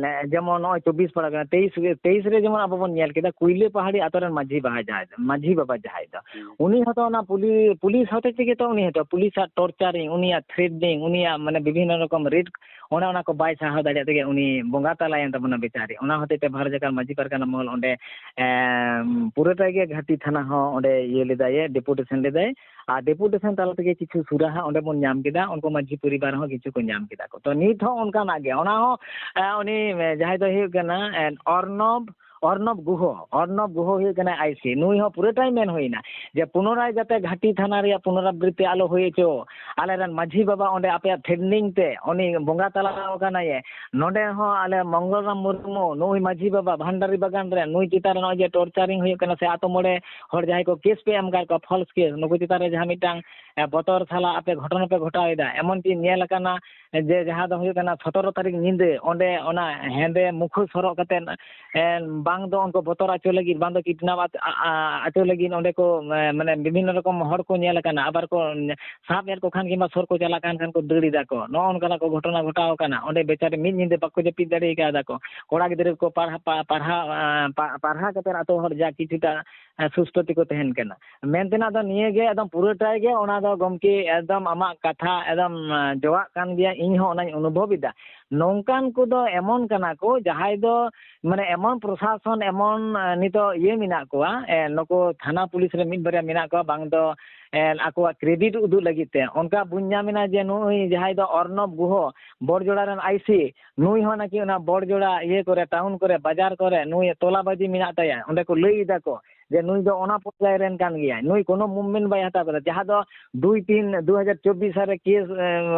ᱡᱮᱢᱚᱱ ᱱᱚᱜᱼᱚᱭ ᱪᱚᱵᱵᱤᱥ ᱯᱟᱨᱜᱟᱱᱟ, ᱛᱮᱭᱤᱥ ᱨᱮ, ᱛᱮᱭᱤᱥ ᱨᱮ ᱡᱮᱢᱚᱱ ᱟᱵᱚ ᱵᱚᱱ ᱧᱮᱞ ᱠᱮᱫᱟ, ᱠᱩᱭᱞᱟᱹ ᱯᱟᱦᱟᱲᱤ ᱟᱛᱳ ᱨᱮᱱ ᱢᱟᱹᱡᱷᱤ ᱵᱟᱵᱟ ᱡᱟᱦᱟᱸᱭ ᱫᱚ, ᱢᱟᱹᱡᱷᱤ ᱵᱟᱵᱟ ᱡᱟᱦᱟᱸᱭ ᱫᱚ, ᱦᱩᱸ᱾ ᱩᱱᱤ ᱦᱚᱸᱛᱚ ᱚᱱᱟ ᱯᱩᱞᱤ-, ᱯᱩᱞᱤᱥ ᱦᱚᱛᱮ ᱛᱮᱜᱮ ᱛᱚ, ᱩᱱᱤ ᱦᱚᱸᱛᱚ ᱯᱩᱞᱤᱥᱟᱜ torturing, ᱩᱱᱤᱭᱟᱜ threatening, ᱩᱱᱤᱭᱟᱜ ᱢᱟᱱᱮ ᱵᱤᱵᱷᱤᱱᱱᱚ ᱨᱚᱠᱚᱢ ᱨᱮᱴ, ᱚᱱᱮ ᱚᱱᱟ ᱠᱚ ᱵᱟᱭ ᱥᱟᱦᱟᱣ ᱫᱟᱲᱮᱭᱟᱜ ᱛᱮᱜᱮ ᱩᱱᱤ ᱵᱚᱸᱜᱟ ᱛᱟᱞᱟᱭᱮᱱ ᱛᱟᱵᱚᱱᱟ ᱵᱮᱪᱟᱨᱤ᱾ ᱚᱱᱟ ᱦᱚᱛᱮ ᱛᱮ ᱵᱷᱟᱨᱚᱛ ᱡᱟᱠᱟᱛ ᱢᱟᱹᱡᱷᱤ ᱯᱟᱨᱜᱟᱱᱟ ᱢᱚᱦᱚᱞ ᱚᱸᱰᱮ, ᱮᱢ, ᱯᱩᱨᱟᱹᱴᱟ ᱜᱮ ᱜᱷᱟᱴᱤ ᱛᱷᱟᱱᱟ ᱦᱚᱸ ᱚᱸᱰᱮ ᱤᱭᱟᱹ ᱞᱮᱫᱟᱭᱮ, ᱰᱮᱯᱩᱴᱮᱥᱚᱱ ᱞᱮᱫᱟᱭ᱾ ᱟᱨ ᱰᱮᱯᱩᱴᱮᱥᱚᱱ ᱛᱟᱞᱟ ᱛᱮᱜᱮ ᱠᱤᱪᱷᱩ ᱥᱩᱨᱟᱦᱟ ᱚᱸᱰᱮ ᱵᱚᱱ ᱧᱟᱢ ᱠᱮᱫᱟ, ᱩᱱᱠᱩ ᱢᱟᱹᱡᱷᱤ ᱯᱚᱨᱤᱵᱟᱨ ᱦᱚᱸ ᱠᱤᱪᱷᱩ ᱠᱚ ᱧᱟᱢ ᱠᱮᱫᱟ ᱠᱚ᱾ ᱛᱚ ᱱᱤᱛ ᱦᱚᱸ ᱚᱱᱠᱟᱱᱟᱜ ᱜᱮ, ᱚᱱᱟ ᱦᱚᱸ, ᱮ, ᱩᱱᱤ, ᱮ, ᱡᱟᱦᱟᱸᱭ ᱫᱚᱭ ᱦᱩᱭᱩᱜ ᱠᱟᱱᱟ, ᱮ, ᱚᱨᱱᱚᱵ, ᱚᱨᱱᱚᱵ ᱜᱩᱦᱚ, ᱚᱨᱱᱚᱵ ᱜᱩᱦᱚ ᱦᱩᱭᱩᱜ ᱠᱟᱱᱟᱭ ᱟᱭᱥᱤ᱾ ᱱᱩᱭ ᱦᱚᱸ ᱯᱩᱨᱟᱹᱴᱟᱭ ᱢᱮᱱ ᱦᱩᱭᱱᱟ ᱡᱮ ᱯᱩᱱᱚᱨᱟᱭ ᱡᱟᱛᱮ ᱜᱷᱟᱴᱤ ᱛᱷᱟᱱᱟ ᱨᱮᱭᱟᱜ ᱯᱩᱱᱚᱨᱟᱵᱨᱤᱛᱛᱤ ᱟᱞᱚ ᱦᱩᱭ ᱦᱚᱪᱚ, ᱟᱞᱮᱨᱮᱱ ᱢᱟᱹᱡᱷᱤ ᱵᱟᱵᱟ ᱚᱸᱰᱮ ᱟᱯᱮᱭᱟᱜ ᱛᱷᱨᱮᱴᱱᱤᱝ ᱛᱮ ᱩᱱᱤ ᱵᱚᱸᱜᱟ ᱛᱟᱞᱟ ᱟᱠᱟᱱᱟᱭᱮ᱾ ᱱᱚᱰᱮ ᱦᱚᱸ ᱟᱞᱮ ᱢᱚᱝᱜᱚᱞ ᱨᱟᱢ ᱢᱩᱨᱢᱩ, ᱱᱩᱭ ᱢᱟᱹᱡᱷᱤ ᱵᱟᱵᱟ ᱵᱷᱟᱱᱰᱟᱨᱤ ᱵᱟᱜᱟᱱ ᱨᱮ, ᱱᱩᱭ ᱪᱮᱛᱟᱱ ᱨᱮ ᱱᱚᱜᱼᱚᱭ ᱡᱮ torturing ᱦᱩᱭᱩᱜ ᱠᱟᱱᱟ ᱥᱮ ᱟᱛᱳ ᱢᱚᱬᱮ ᱦᱚᱲ ᱡᱟᱦᱟᱸᱭ ᱠᱚ ᱠᱮᱥ ᱯᱮ ᱮᱢ ᱟᱠᱟᱫ ᱠᱚᱣᱟ, false case, ᱱᱩᱠᱩ ᱪᱮᱛᱟᱱ ᱨᱮ ᱡᱟᱦᱟᱸ ᱢᱤᱫᱴᱟᱝ, ᱮ, ᱵᱚᱛᱚᱨ ᱥᱟᱞᱟᱜ ᱟᱯᱮ ᱜᱷᱚᱴᱚᱱᱟ ᱯᱮ ᱜᱷᱚᱴᱟᱣ ᱮᱫᱟ, ᱮᱢᱚᱱ ᱠᱤ ᱧᱮᱞ ᱟᱠᱟᱱᱟ ᱡᱮ ᱡᱟᱦᱟᱸ ᱫᱚ ᱦᱩᱭᱩᱜ ᱠᱟᱱᱟ ᱥᱚᱛᱨᱚ ᱛᱟᱹᱨᱤᱠᱷ ᱧᱤᱫᱟᱹ ᱚᱸᱰᱮ ᱚᱱᱟ ᱦᱮᱸᱫᱮ ᱢᱩᱠᱷᱳᱥ ᱦᱚᱨᱚᱜ ᱠᱟᱛᱮ, ᱮ, ᱵᱟᱝ ᱫᱚ ᱩᱱᱠᱩ ᱵᱚᱛᱚᱨ ᱟᱪᱚ ᱞᱟᱹᱜᱤᱫ, ᱵᱟᱝ ᱫᱚ kidnap ᱟᱪ-, ᱟ-, ᱟ-, ᱟᱪᱚ ᱞᱟᱹᱜᱤᱫ ᱚᱸᱰᱮ ᱠᱚ, ᱮ, ᱢᱟᱱᱮ ᱵᱤᱵᱷᱤᱱᱱᱚ ᱨᱚᱠᱚᱢ ᱦᱚᱲ ᱠᱚ ᱧᱮᱞ ᱟᱠᱟᱱᱟ, ᱟᱵᱟᱨ ᱠᱚ ᱥᱟᱵ ᱮᱫ ᱠᱚ ᱠᱷᱟᱱ ᱠᱤᱝᱵᱟ ᱥᱩᱨ ᱠᱚ ᱪᱟᱞᱟᱜ ᱠᱟᱱ ᱠᱷᱟᱱ ᱠᱚ ᱫᱟᱹᱲ ᱮᱫᱟ ᱠᱚ᱾ ᱱᱚᱜᱼᱚ ᱱᱚᱝᱠᱟᱱᱟᱜ ᱠᱚ ᱜᱷᱚᱴᱚᱱᱟ ᱜᱷᱚᱴᱟᱣ ᱟᱠᱟᱱᱟ᱾ ᱚᱸᱰᱮ ᱵᱮᱪᱟᱨᱤ ᱢᱤᱫ ᱧᱤᱫᱟᱹ ᱵᱟᱠᱚ ᱡᱟᱹᱯᱤᱫ ᱫᱟᱲᱮ ᱟᱠᱟᱫᱟ ᱠᱚ᱾ ᱠᱚᱲᱟ ᱜᱤᱫᱽᱨᱟᱹ ᱠᱚ ᱯᱟᱲᱦᱟ-, ᱯᱟ-, ᱯᱟᱲᱦᱟᱣ, ᱟ, ᱯᱟ-, ᱯᱟᱲᱦᱟᱣ ᱠᱟᱛᱮ ᱟᱛᱳ ᱦᱚᱲ ᱡᱟ ᱠᱤᱪᱷᱩᱴᱟ, ᱟ, ᱥᱩᱥᱛᱷᱚ ᱛᱮᱠᱚ ᱛᱟᱦᱮᱱ ᱠᱟᱱᱟ᱾ ᱢᱮᱱ ᱛᱮᱱᱟᱜ ᱫᱚ ᱱᱤᱭᱟᱹ ᱜᱮ, ᱮᱠᱫᱚᱢ ᱯᱩᱨᱟᱹᱴᱟᱭ ᱜᱮ ᱚᱱᱟ ᱫᱚ ᱜᱚᱢᱠᱮ, ᱮᱠᱫᱚᱢ ᱟᱢᱟᱜ ᱠᱟᱛᱷᱟ ᱮᱠᱫᱚᱢ, ᱟ, ᱡᱚᱣᱟᱜ ᱠᱟᱱ ᱜᱮᱭᱟ, ᱤᱧ ᱦᱚᱸ ᱚᱱᱟᱧ ᱚᱱᱩᱵᱷᱚᱵ ᱮᱫᱟ᱾ ᱱᱚᱝᱠᱟᱱ ᱠᱚᱫᱚ ᱮᱢᱚᱱ ᱠᱟᱱᱟ ᱠᱚ ᱡᱟᱦᱟᱸᱭ ᱫᱚ ᱢᱟᱱᱮ ᱮᱢᱚᱱ ᱯᱨᱚᱥᱟᱥᱚᱱ, ᱮᱢᱚᱱ, ᱮ, ᱱᱤᱛᱚᱜ ᱤᱭᱟᱹ ᱢᱮᱱᱟᱜ ᱠᱚᱣᱟ, ᱮ, ᱱᱩᱠᱩ ᱛᱷᱟᱱᱟ ᱯᱩᱞᱤᱥ ᱨᱮ ᱢᱤᱫ ᱵᱟᱨᱭᱟ ᱢᱮᱱᱟᱜ ᱠᱚᱣᱟ, ᱵᱟᱝ ᱫᱚ, ᱮ, ᱟᱠᱚᱣᱟᱜ credit ᱩᱫᱩᱜ ᱞᱟᱹᱜᱤᱫ ᱛᱮ᱾ ᱚᱱᱠᱟ ᱵᱩᱡᱽ ᱧᱟᱢ ᱮᱱᱟ ᱡᱮ ᱱᱩᱭ ᱡᱟᱦᱟᱸᱭ ᱫᱚ ᱚᱨᱱᱚᱵ ᱜᱩᱦᱚ, ᱵᱚᱲᱡᱚᱲᱟ ᱨᱮᱱ ᱟᱭᱥᱤ, ᱱᱩᱭ ᱦᱚᱸ ᱱᱟᱠᱤ ᱚᱱᱟ ᱵᱚᱲᱡᱚᱲᱟ ᱤᱭᱟᱹ ᱠᱚᱨᱮ, ᱴᱟᱣᱩᱱ ᱠᱚᱨᱮ, ᱵᱟᱡᱟᱨ ᱠᱚᱨᱮ ᱱᱩᱭ ᱛᱚᱞᱟᱵᱟᱡᱤ ᱢᱮᱱᱟᱜ ᱛᱟᱭᱟ, ᱚᱸᱰᱮ ᱠᱚ ᱞᱟᱹᱭ ᱮᱫᱟ ᱠᱚ᱾ ᱡᱮ ᱱᱩᱭ ᱫᱚ ᱚᱱᱟ ᱯᱚᱨᱡᱟᱭ ᱨᱮᱱ ᱠᱟᱱ ᱜᱮᱭᱟᱭ, ᱱᱩᱭ ᱠᱳᱱᱳ movement ᱵᱟᱭ ᱦᱟᱛᱟᱣ ᱠᱟᱫᱟ, ᱡᱟᱦᱟᱸ ᱫᱚ ᱫᱩᱭ ᱛᱤᱱ ᱫᱩ ᱦᱟᱡᱟᱨ ᱪᱚᱵᱵᱤᱥ ᱥᱟᱞ ᱨᱮ case, ᱮ,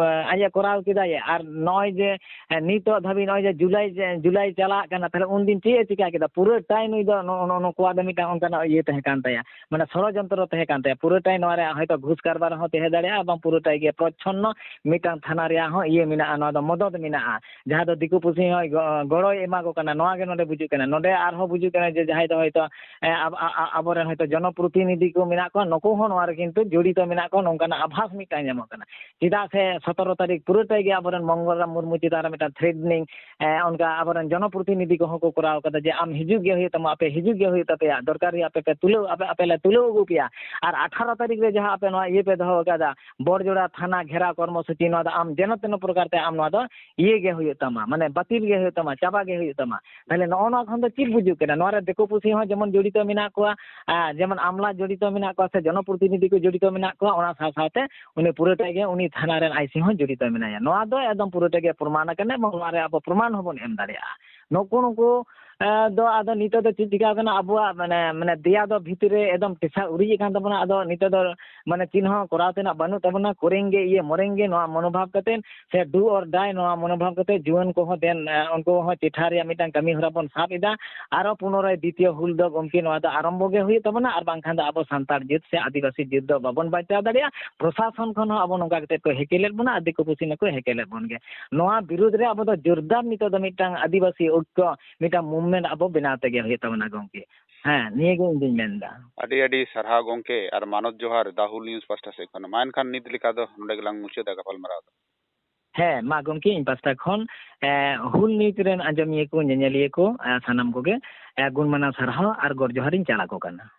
ᱟᱡ ᱮ ᱠᱚᱨᱟᱣ ᱠᱮᱫᱟᱭ, ᱟᱨ ᱱᱚᱜᱼᱚᱭ ᱡᱮ, ᱮ, ᱱᱤᱛᱚᱜ ᱫᱷᱟᱹᱵᱤᱡ ᱱᱚᱜᱼᱚᱭ ᱡᱮ ᱡᱩᱞᱟᱭ, ᱡᱩᱞᱟᱭ ᱪᱟᱞᱟᱜ ᱠᱟᱱᱟ, ᱛᱟᱦᱞᱮ ᱩᱱᱫᱤᱱ ᱪᱮᱫ ᱮ ᱪᱤᱠᱟ ᱠᱮᱫᱟ? ᱯᱩᱨᱟᱹᱴᱟᱭ ᱱᱩᱭ ᱫᱚ ᱱᱚᱜᱼᱚ ᱱᱚᱣᱟ ᱠᱚᱣᱟᱜ ᱫᱚ ᱢᱤᱫᱴᱟᱝ ᱚᱱᱠᱟᱱᱟᱜ ᱤᱭᱟᱹ ᱛᱟᱦᱮᱸ ᱠᱟᱱ ᱛᱟᱭᱟ, ᱢᱟᱱᱮ ᱥᱚᱲᱚᱡᱚᱱᱛᱨᱚ ᱛᱟᱦᱮᱸ ᱠᱟᱱ ᱛᱟᱭᱟ, ᱯᱩᱨᱟᱹᱴᱟᱭ ᱱᱚᱣᱟ ᱨᱮ ᱦᱚᱭᱛᱳ ᱜᱷᱩᱥ ᱠᱟᱨᱵᱟᱨ ᱦᱚᱸ ᱛᱟᱦᱮᱸ ᱫᱟᱲᱮᱭᱟᱜᱼᱟ, ᱮᱵᱚᱝ ᱯᱩᱨᱟᱹᱴᱟᱭ ᱜᱮ ᱯᱨᱚᱪᱷᱚᱱᱱᱚ ᱢᱤᱫᱴᱟᱝ ᱛᱷᱟᱱᱟ ᱨᱮᱭᱟᱜ ᱦᱚᱸ ᱤᱭᱟᱹ ᱢᱮᱱᱟᱜᱼᱟ, ᱱᱚᱣᱟ ᱫᱚ ᱢᱚᱫᱚᱫ ᱢᱮᱱᱟᱜᱼᱟ, ᱡᱟᱦᱟᱸ ᱫᱚ ᱫᱤᱠᱩ ᱯᱩᱥᱤ ᱦᱚᱸ ᱜᱚ-, ᱜᱚᱲᱚᱭ ᱮᱢᱟ ᱠᱚ ᱠᱟᱱᱟ᱾ ᱱᱚᱣᱟ ᱜᱮ ᱱᱚᱰᱮ ᱵᱩᱡᱩᱜ ᱠᱟᱱᱟ᱾ ᱱᱚᱰᱮ ᱟᱨᱦᱚᱸ ᱵᱩᱡᱩᱜ ᱠᱟᱱᱟ ᱡᱮ ᱡᱟᱦᱟᱸᱭ ᱫᱚ ᱦᱚᱭᱛᱳ, ᱮ, ᱟᱵ-, ᱟ-, ᱟᱵᱚᱨᱮᱱ ᱦᱚᱭᱛᱳ ᱡᱚᱱᱚᱯᱨᱚᱛᱤᱱᱤᱫᱷᱤ ᱠᱚ ᱢᱮᱱᱟᱜ ᱠᱚᱣᱟ, ᱱᱩᱠᱩ ᱦᱚᱸ ᱱᱚᱣᱟ ᱨᱮ ᱠᱤᱱᱛᱩ ᱡᱚᱲᱤᱛᱚ ᱢᱮᱱᱟᱜ ᱠᱚᱣᱟ, ᱱᱚᱝᱠᱟᱱᱟᱜ ᱟᱵᱷᱟᱥ ᱢᱤᱫᱴᱟᱝ ᱧᱟᱢᱚᱜ ᱠᱟᱱᱟ᱾ ᱪᱮᱫᱟᱜ ᱥᱮ ᱥᱚᱛᱨᱚ ᱛᱟᱹᱨᱤᱠᱷ ᱯᱩᱨᱟᱹᱴᱟᱭ ᱜᱮ ᱟᱵᱚᱨᱮᱱ ᱢᱚᱝᱜᱚᱞ ᱨᱟᱢ ᱢᱩᱨᱢᱩ ᱪᱮᱛᱟᱱ ᱨᱮ ᱢᱤᱫᱴᱟᱝ ᱛᱷᱨᱮᱴᱱᱤᱝ, ᱚᱱᱠᱟ ᱟᱵᱚᱨᱮᱱ ᱡᱚᱱᱚᱯᱨᱚᱛᱤᱱᱤᱫᱷᱤ ᱠᱚᱦᱚᱸ ᱠᱚ ᱠᱚᱨᱟᱣ ᱠᱟᱫᱟ ᱡᱮ ᱟᱢ ᱦᱤᱡᱩᱜ ᱜᱮ ᱦᱩᱭᱩᱜ ᱛᱟᱢᱟ, ᱟᱯᱮ ᱦᱤᱡᱩᱜ ᱜᱮ ᱦᱩᱭᱩᱜ ᱛᱟᱯᱮᱭᱟ, ᱫᱚᱨᱠᱟᱨ ᱦᱩᱭᱩᱜ ᱟᱯᱮ ᱯᱮ ᱛᱩᱞᱟᱹᱣ, ᱟᱯᱮ, ᱟᱯᱮ ᱞᱮ ᱛᱩᱞᱟᱹᱣ ᱟᱹᱜᱩ ᱯᱮᱭᱟ᱾ ᱟᱨ ᱟᱴᱷᱟᱨᱚ ᱛᱟᱹᱨᱤᱠᱷ ᱨᱮ ᱡᱟᱦᱟᱸ ᱟᱯᱮ ᱱᱚᱣᱟ ᱤᱭᱟᱹ ᱯᱮ ᱫᱚᱦᱚ ᱟᱠᱟᱫᱟ, ᱵᱚᱲᱡᱚᱲᱟ ᱛᱷᱟᱱᱟ ᱜᱷᱮᱨᱟᱣ ᱠᱚᱨᱢᱚᱥᱩᱪᱤ, ᱱᱚᱣᱟ ᱫᱚ ᱟᱢ ᱡᱮᱱᱚ ᱛᱮᱱᱚ ᱯᱨᱚᱠᱟᱨ ᱛᱮ ᱟᱢ ᱱᱚᱣᱟ ᱫᱚ ᱤᱭᱟᱹ ᱜᱮ ᱦᱩᱭᱩᱜ ᱛᱟᱢᱟ, ᱢᱟᱱᱮ ᱵᱟᱹᱛᱤᱞ ᱜᱮ ᱦᱩᱭᱩᱜ ᱛᱟᱢᱟ, ᱪᱟᱵᱟ ᱜᱮ ᱦᱩᱭᱩᱜ ᱛᱟᱢᱟ᱾ ᱛᱟᱦᱞᱮ ᱱᱚᱜᱼᱚ ᱱᱚᱣᱟ ᱠᱷᱚᱱ ᱫᱚ ᱪᱮᱫ ᱵᱩᱡᱩᱜ ᱠᱟᱱᱟ? ᱱᱚᱣᱟ ᱨᱮ ᱫᱤᱠᱩ ᱯᱩᱥᱤ ᱦᱚᱸ ᱡᱮᱢᱚᱱ ᱡᱚᱲᱤᱛᱚ ᱢᱮᱱᱟᱜ ᱠᱚᱣᱟ, ᱟᱨ ᱡᱮᱢᱚᱱ ᱟᱢᱞᱟ ᱡᱚᱲᱤᱛᱚ ᱢᱮᱱᱟᱜ ᱠᱚᱣᱟ ᱥᱮ ᱡᱚᱱᱚᱯᱨᱚᱛᱤᱱᱤᱫᱷᱤ ᱠᱚ ᱡᱚᱲᱤᱛᱚ ᱢᱮᱱᱟᱜ ᱠᱚᱣᱟ, ᱚᱱᱟ ᱥᱟᱶ ᱥᱟᱶᱛᱮ ᱩᱱᱤ ᱯᱩᱨᱟᱹᱴᱟ ᱜᱮ ᱩᱱᱤ ᱛᱷᱟᱱᱟ ᱨᱮᱱ ᱟᱭᱥᱤ ᱦᱚᱸ ᱡᱚᱲᱤᱛᱚ ᱢᱮᱱᱟᱭᱟ᱾ ᱱᱚᱣᱟ ᱫᱚ ᱮᱠᱫᱚᱢ ᱯᱩᱨᱟᱹᱴᱟ ᱜᱮ ᱯᱨᱚᱢᱟᱱ ᱟᱠᱟᱱᱟ ᱮᱵᱚᱝ ᱱᱚᱣᱟ ᱨᱮ ᱟᱵᱚ ᱯᱨᱚᱢᱟᱱ ᱦᱚᱸᱵᱚᱱ ᱮᱢ ᱫᱟᱲᱮᱭᱟᱜᱼᱟ᱾ ᱱᱩᱠᱩ ᱱᱩᱠᱩ ᱮ, ᱫᱚ ᱟᱫᱚ ᱱᱤᱛᱚᱜ ᱫᱚ ᱪᱮᱫ ᱪᱤᱠᱟᱹ ᱠᱟᱱᱟ, ᱟᱵᱚᱣᱟᱜ ᱢᱟᱱᱮ, ᱢᱟᱱᱮ ᱫᱮᱭᱟ ᱫᱚ ᱵᱷᱤᱛᱤᱨ ᱨᱮ ᱮᱠᱫᱚᱢ ᱴᱮᱥᱟ ᱩᱨᱤᱡ ᱟᱠᱟᱱ ᱛᱟᱵᱚᱱᱟ᱾ ᱟᱫᱚ ᱱᱤᱛᱚᱜ ᱫᱚ ᱢᱟᱱᱮ ᱪᱮᱫ ᱦᱚᱸ ᱠᱚᱨᱟᱣ ᱛᱮᱱᱟᱜ ᱵᱟᱹᱱᱩᱜ ᱛᱟᱵᱚᱱᱟ, ᱠᱚᱨᱮᱝ ᱜᱮ ᱤᱭᱟᱹ ᱢᱚᱨᱮᱝ ᱜᱮ ᱱᱚᱣᱟ ᱢᱚᱱᱳᱵᱷᱟᱵ ᱠᱟᱛᱮ ᱥᱮ do or die ᱱᱚᱣᱟ ᱢᱚᱱᱳᱵᱷᱟᱵ ᱠᱟᱛᱮ ᱡᱩᱣᱟᱹᱱ ᱠᱚᱦᱚᱸ ᱫᱮᱱ, ᱮ, ᱩᱱᱠᱩ ᱦᱚᱸ ᱪᱮᱴᱷᱟ ᱨᱮᱭᱟᱜ ᱢᱤᱫᱴᱟᱝ ᱠᱟᱹᱢᱤ ᱦᱚᱨᱟ ᱵᱚᱱ ᱥᱟᱵ ᱮᱫᱟ᱾ ᱟᱨᱚ ᱯᱩᱱᱚᱨᱟᱭ ᱫᱤᱛᱤᱭᱚ ᱦᱩᱞ ᱫᱚ ᱜᱚᱢᱠᱮ ᱱᱚᱣᱟ ᱫᱚ ᱟᱨᱚᱢᱵᱚ ᱜᱮ ᱦᱩᱭᱩᱜ ᱛᱟᱵᱚᱱᱟ, ᱟᱨ ᱵᱟᱝᱠᱷᱟᱱ ᱫᱚ ᱟᱵᱚ ᱥᱟᱱᱛᱟᱲ ᱡᱟᱹᱛ ᱥᱮ ᱟᱹᱫᱤᱵᱟᱹᱥᱤ ᱡᱟᱹᱛ ᱫᱚ ᱵᱟᱵᱚᱱ ᱵᱟᱧᱪᱟᱣ ᱫᱟᱲᱮᱭᱟᱜᱼᱟ᱾ ᱯᱨᱚᱥᱟᱥᱚᱱ ᱠᱷᱚᱱ ᱦᱚᱸ ᱟᱵᱚ ᱱᱚᱝᱠᱟ ᱠᱟᱛᱮ ᱠᱚ ᱦᱮᱠᱮᱞᱮᱫ ᱵᱚᱱᱟ, ᱟᱨ ᱫᱤᱠᱩ ᱯᱩᱥᱤ ᱱᱩᱠᱩ ᱦᱮᱠᱮᱞᱮᱫ ᱵᱚᱱ ᱜᱮ᱾ ᱱᱚᱣᱟ ᱵᱤᱨᱩᱫᱽ ᱨᱮ ᱟᱵᱚ ᱫᱚ ᱡᱳᱨᱫᱟᱨ ᱱᱤᱛᱚᱜ ᱫᱚ ᱢᱤᱫᱴᱟᱝ ᱟᱹᱫᱤᱵᱟᱹᱥᱤ ᱳᱭᱠᱚ ᱢᱤᱫᱴᱟᱝ movement ᱟᱵᱚ ᱵᱮᱱᱟᱣ ᱛᱮᱜᱮ ᱦᱩᱭᱩᱜ ᱛᱟᱵᱚᱱᱟ ᱜᱚᱢᱠᱮ᱾ ᱦᱮᱸ, ᱱᱤᱭᱟᱹ ᱜᱮ ᱤᱧ ᱫᱩᱧ ᱢᱮᱱᱫᱟ᱾ ᱟᱹᱰᱤ ᱟᱹᱰᱤ ᱥᱟᱨᱦᱟᱣ ᱜᱚᱢᱠᱮ, ᱟᱨ ᱢᱟᱱᱚᱛ ᱡᱚᱦᱟᱨ The Whole News ᱯᱟᱥᱴᱟ ᱥᱮᱫ ᱠᱷᱚᱱ᱾ ᱢᱟ ᱮᱱᱠᱷᱟᱱ ᱱᱤᱛ ᱞᱮᱠᱟ ᱫᱚ ᱱᱚᱰᱮ ᱜᱮᱞᱟᱝ ᱢᱩᱪᱟᱹᱫᱟ ᱜᱟᱯᱟᱞᱢᱟᱨᱟᱣ ᱫᱚ᱾ ᱦᱮᱸ, ᱢᱟ ᱜᱚᱢᱠᱮ, ᱤᱧ ᱯᱟᱥᱴᱟ ᱠᱷᱚᱱ, ᱮ, ᱦᱩᱞ ᱱᱤᱭᱩᱡᱽ ᱨᱮᱱ ᱟᱸᱡᱚᱢᱤᱭᱟᱹ ᱠᱚ, ᱧᱮᱧᱮᱞᱤᱭᱟᱹ ᱠᱚ, ᱮ, ᱥᱟᱱᱟᱢ ᱠᱚᱜᱮ, ᱮ, ᱜᱩᱱ ᱢᱟᱱᱟᱣ ᱥᱟᱨᱦᱟᱣ ᱟᱨ ᱜᱚᱰ ᱡᱚᱦᱟᱨ ᱤᱧ ᱪᱟᱞ ᱟᱠᱚ ᱠᱟᱱᱟ᱾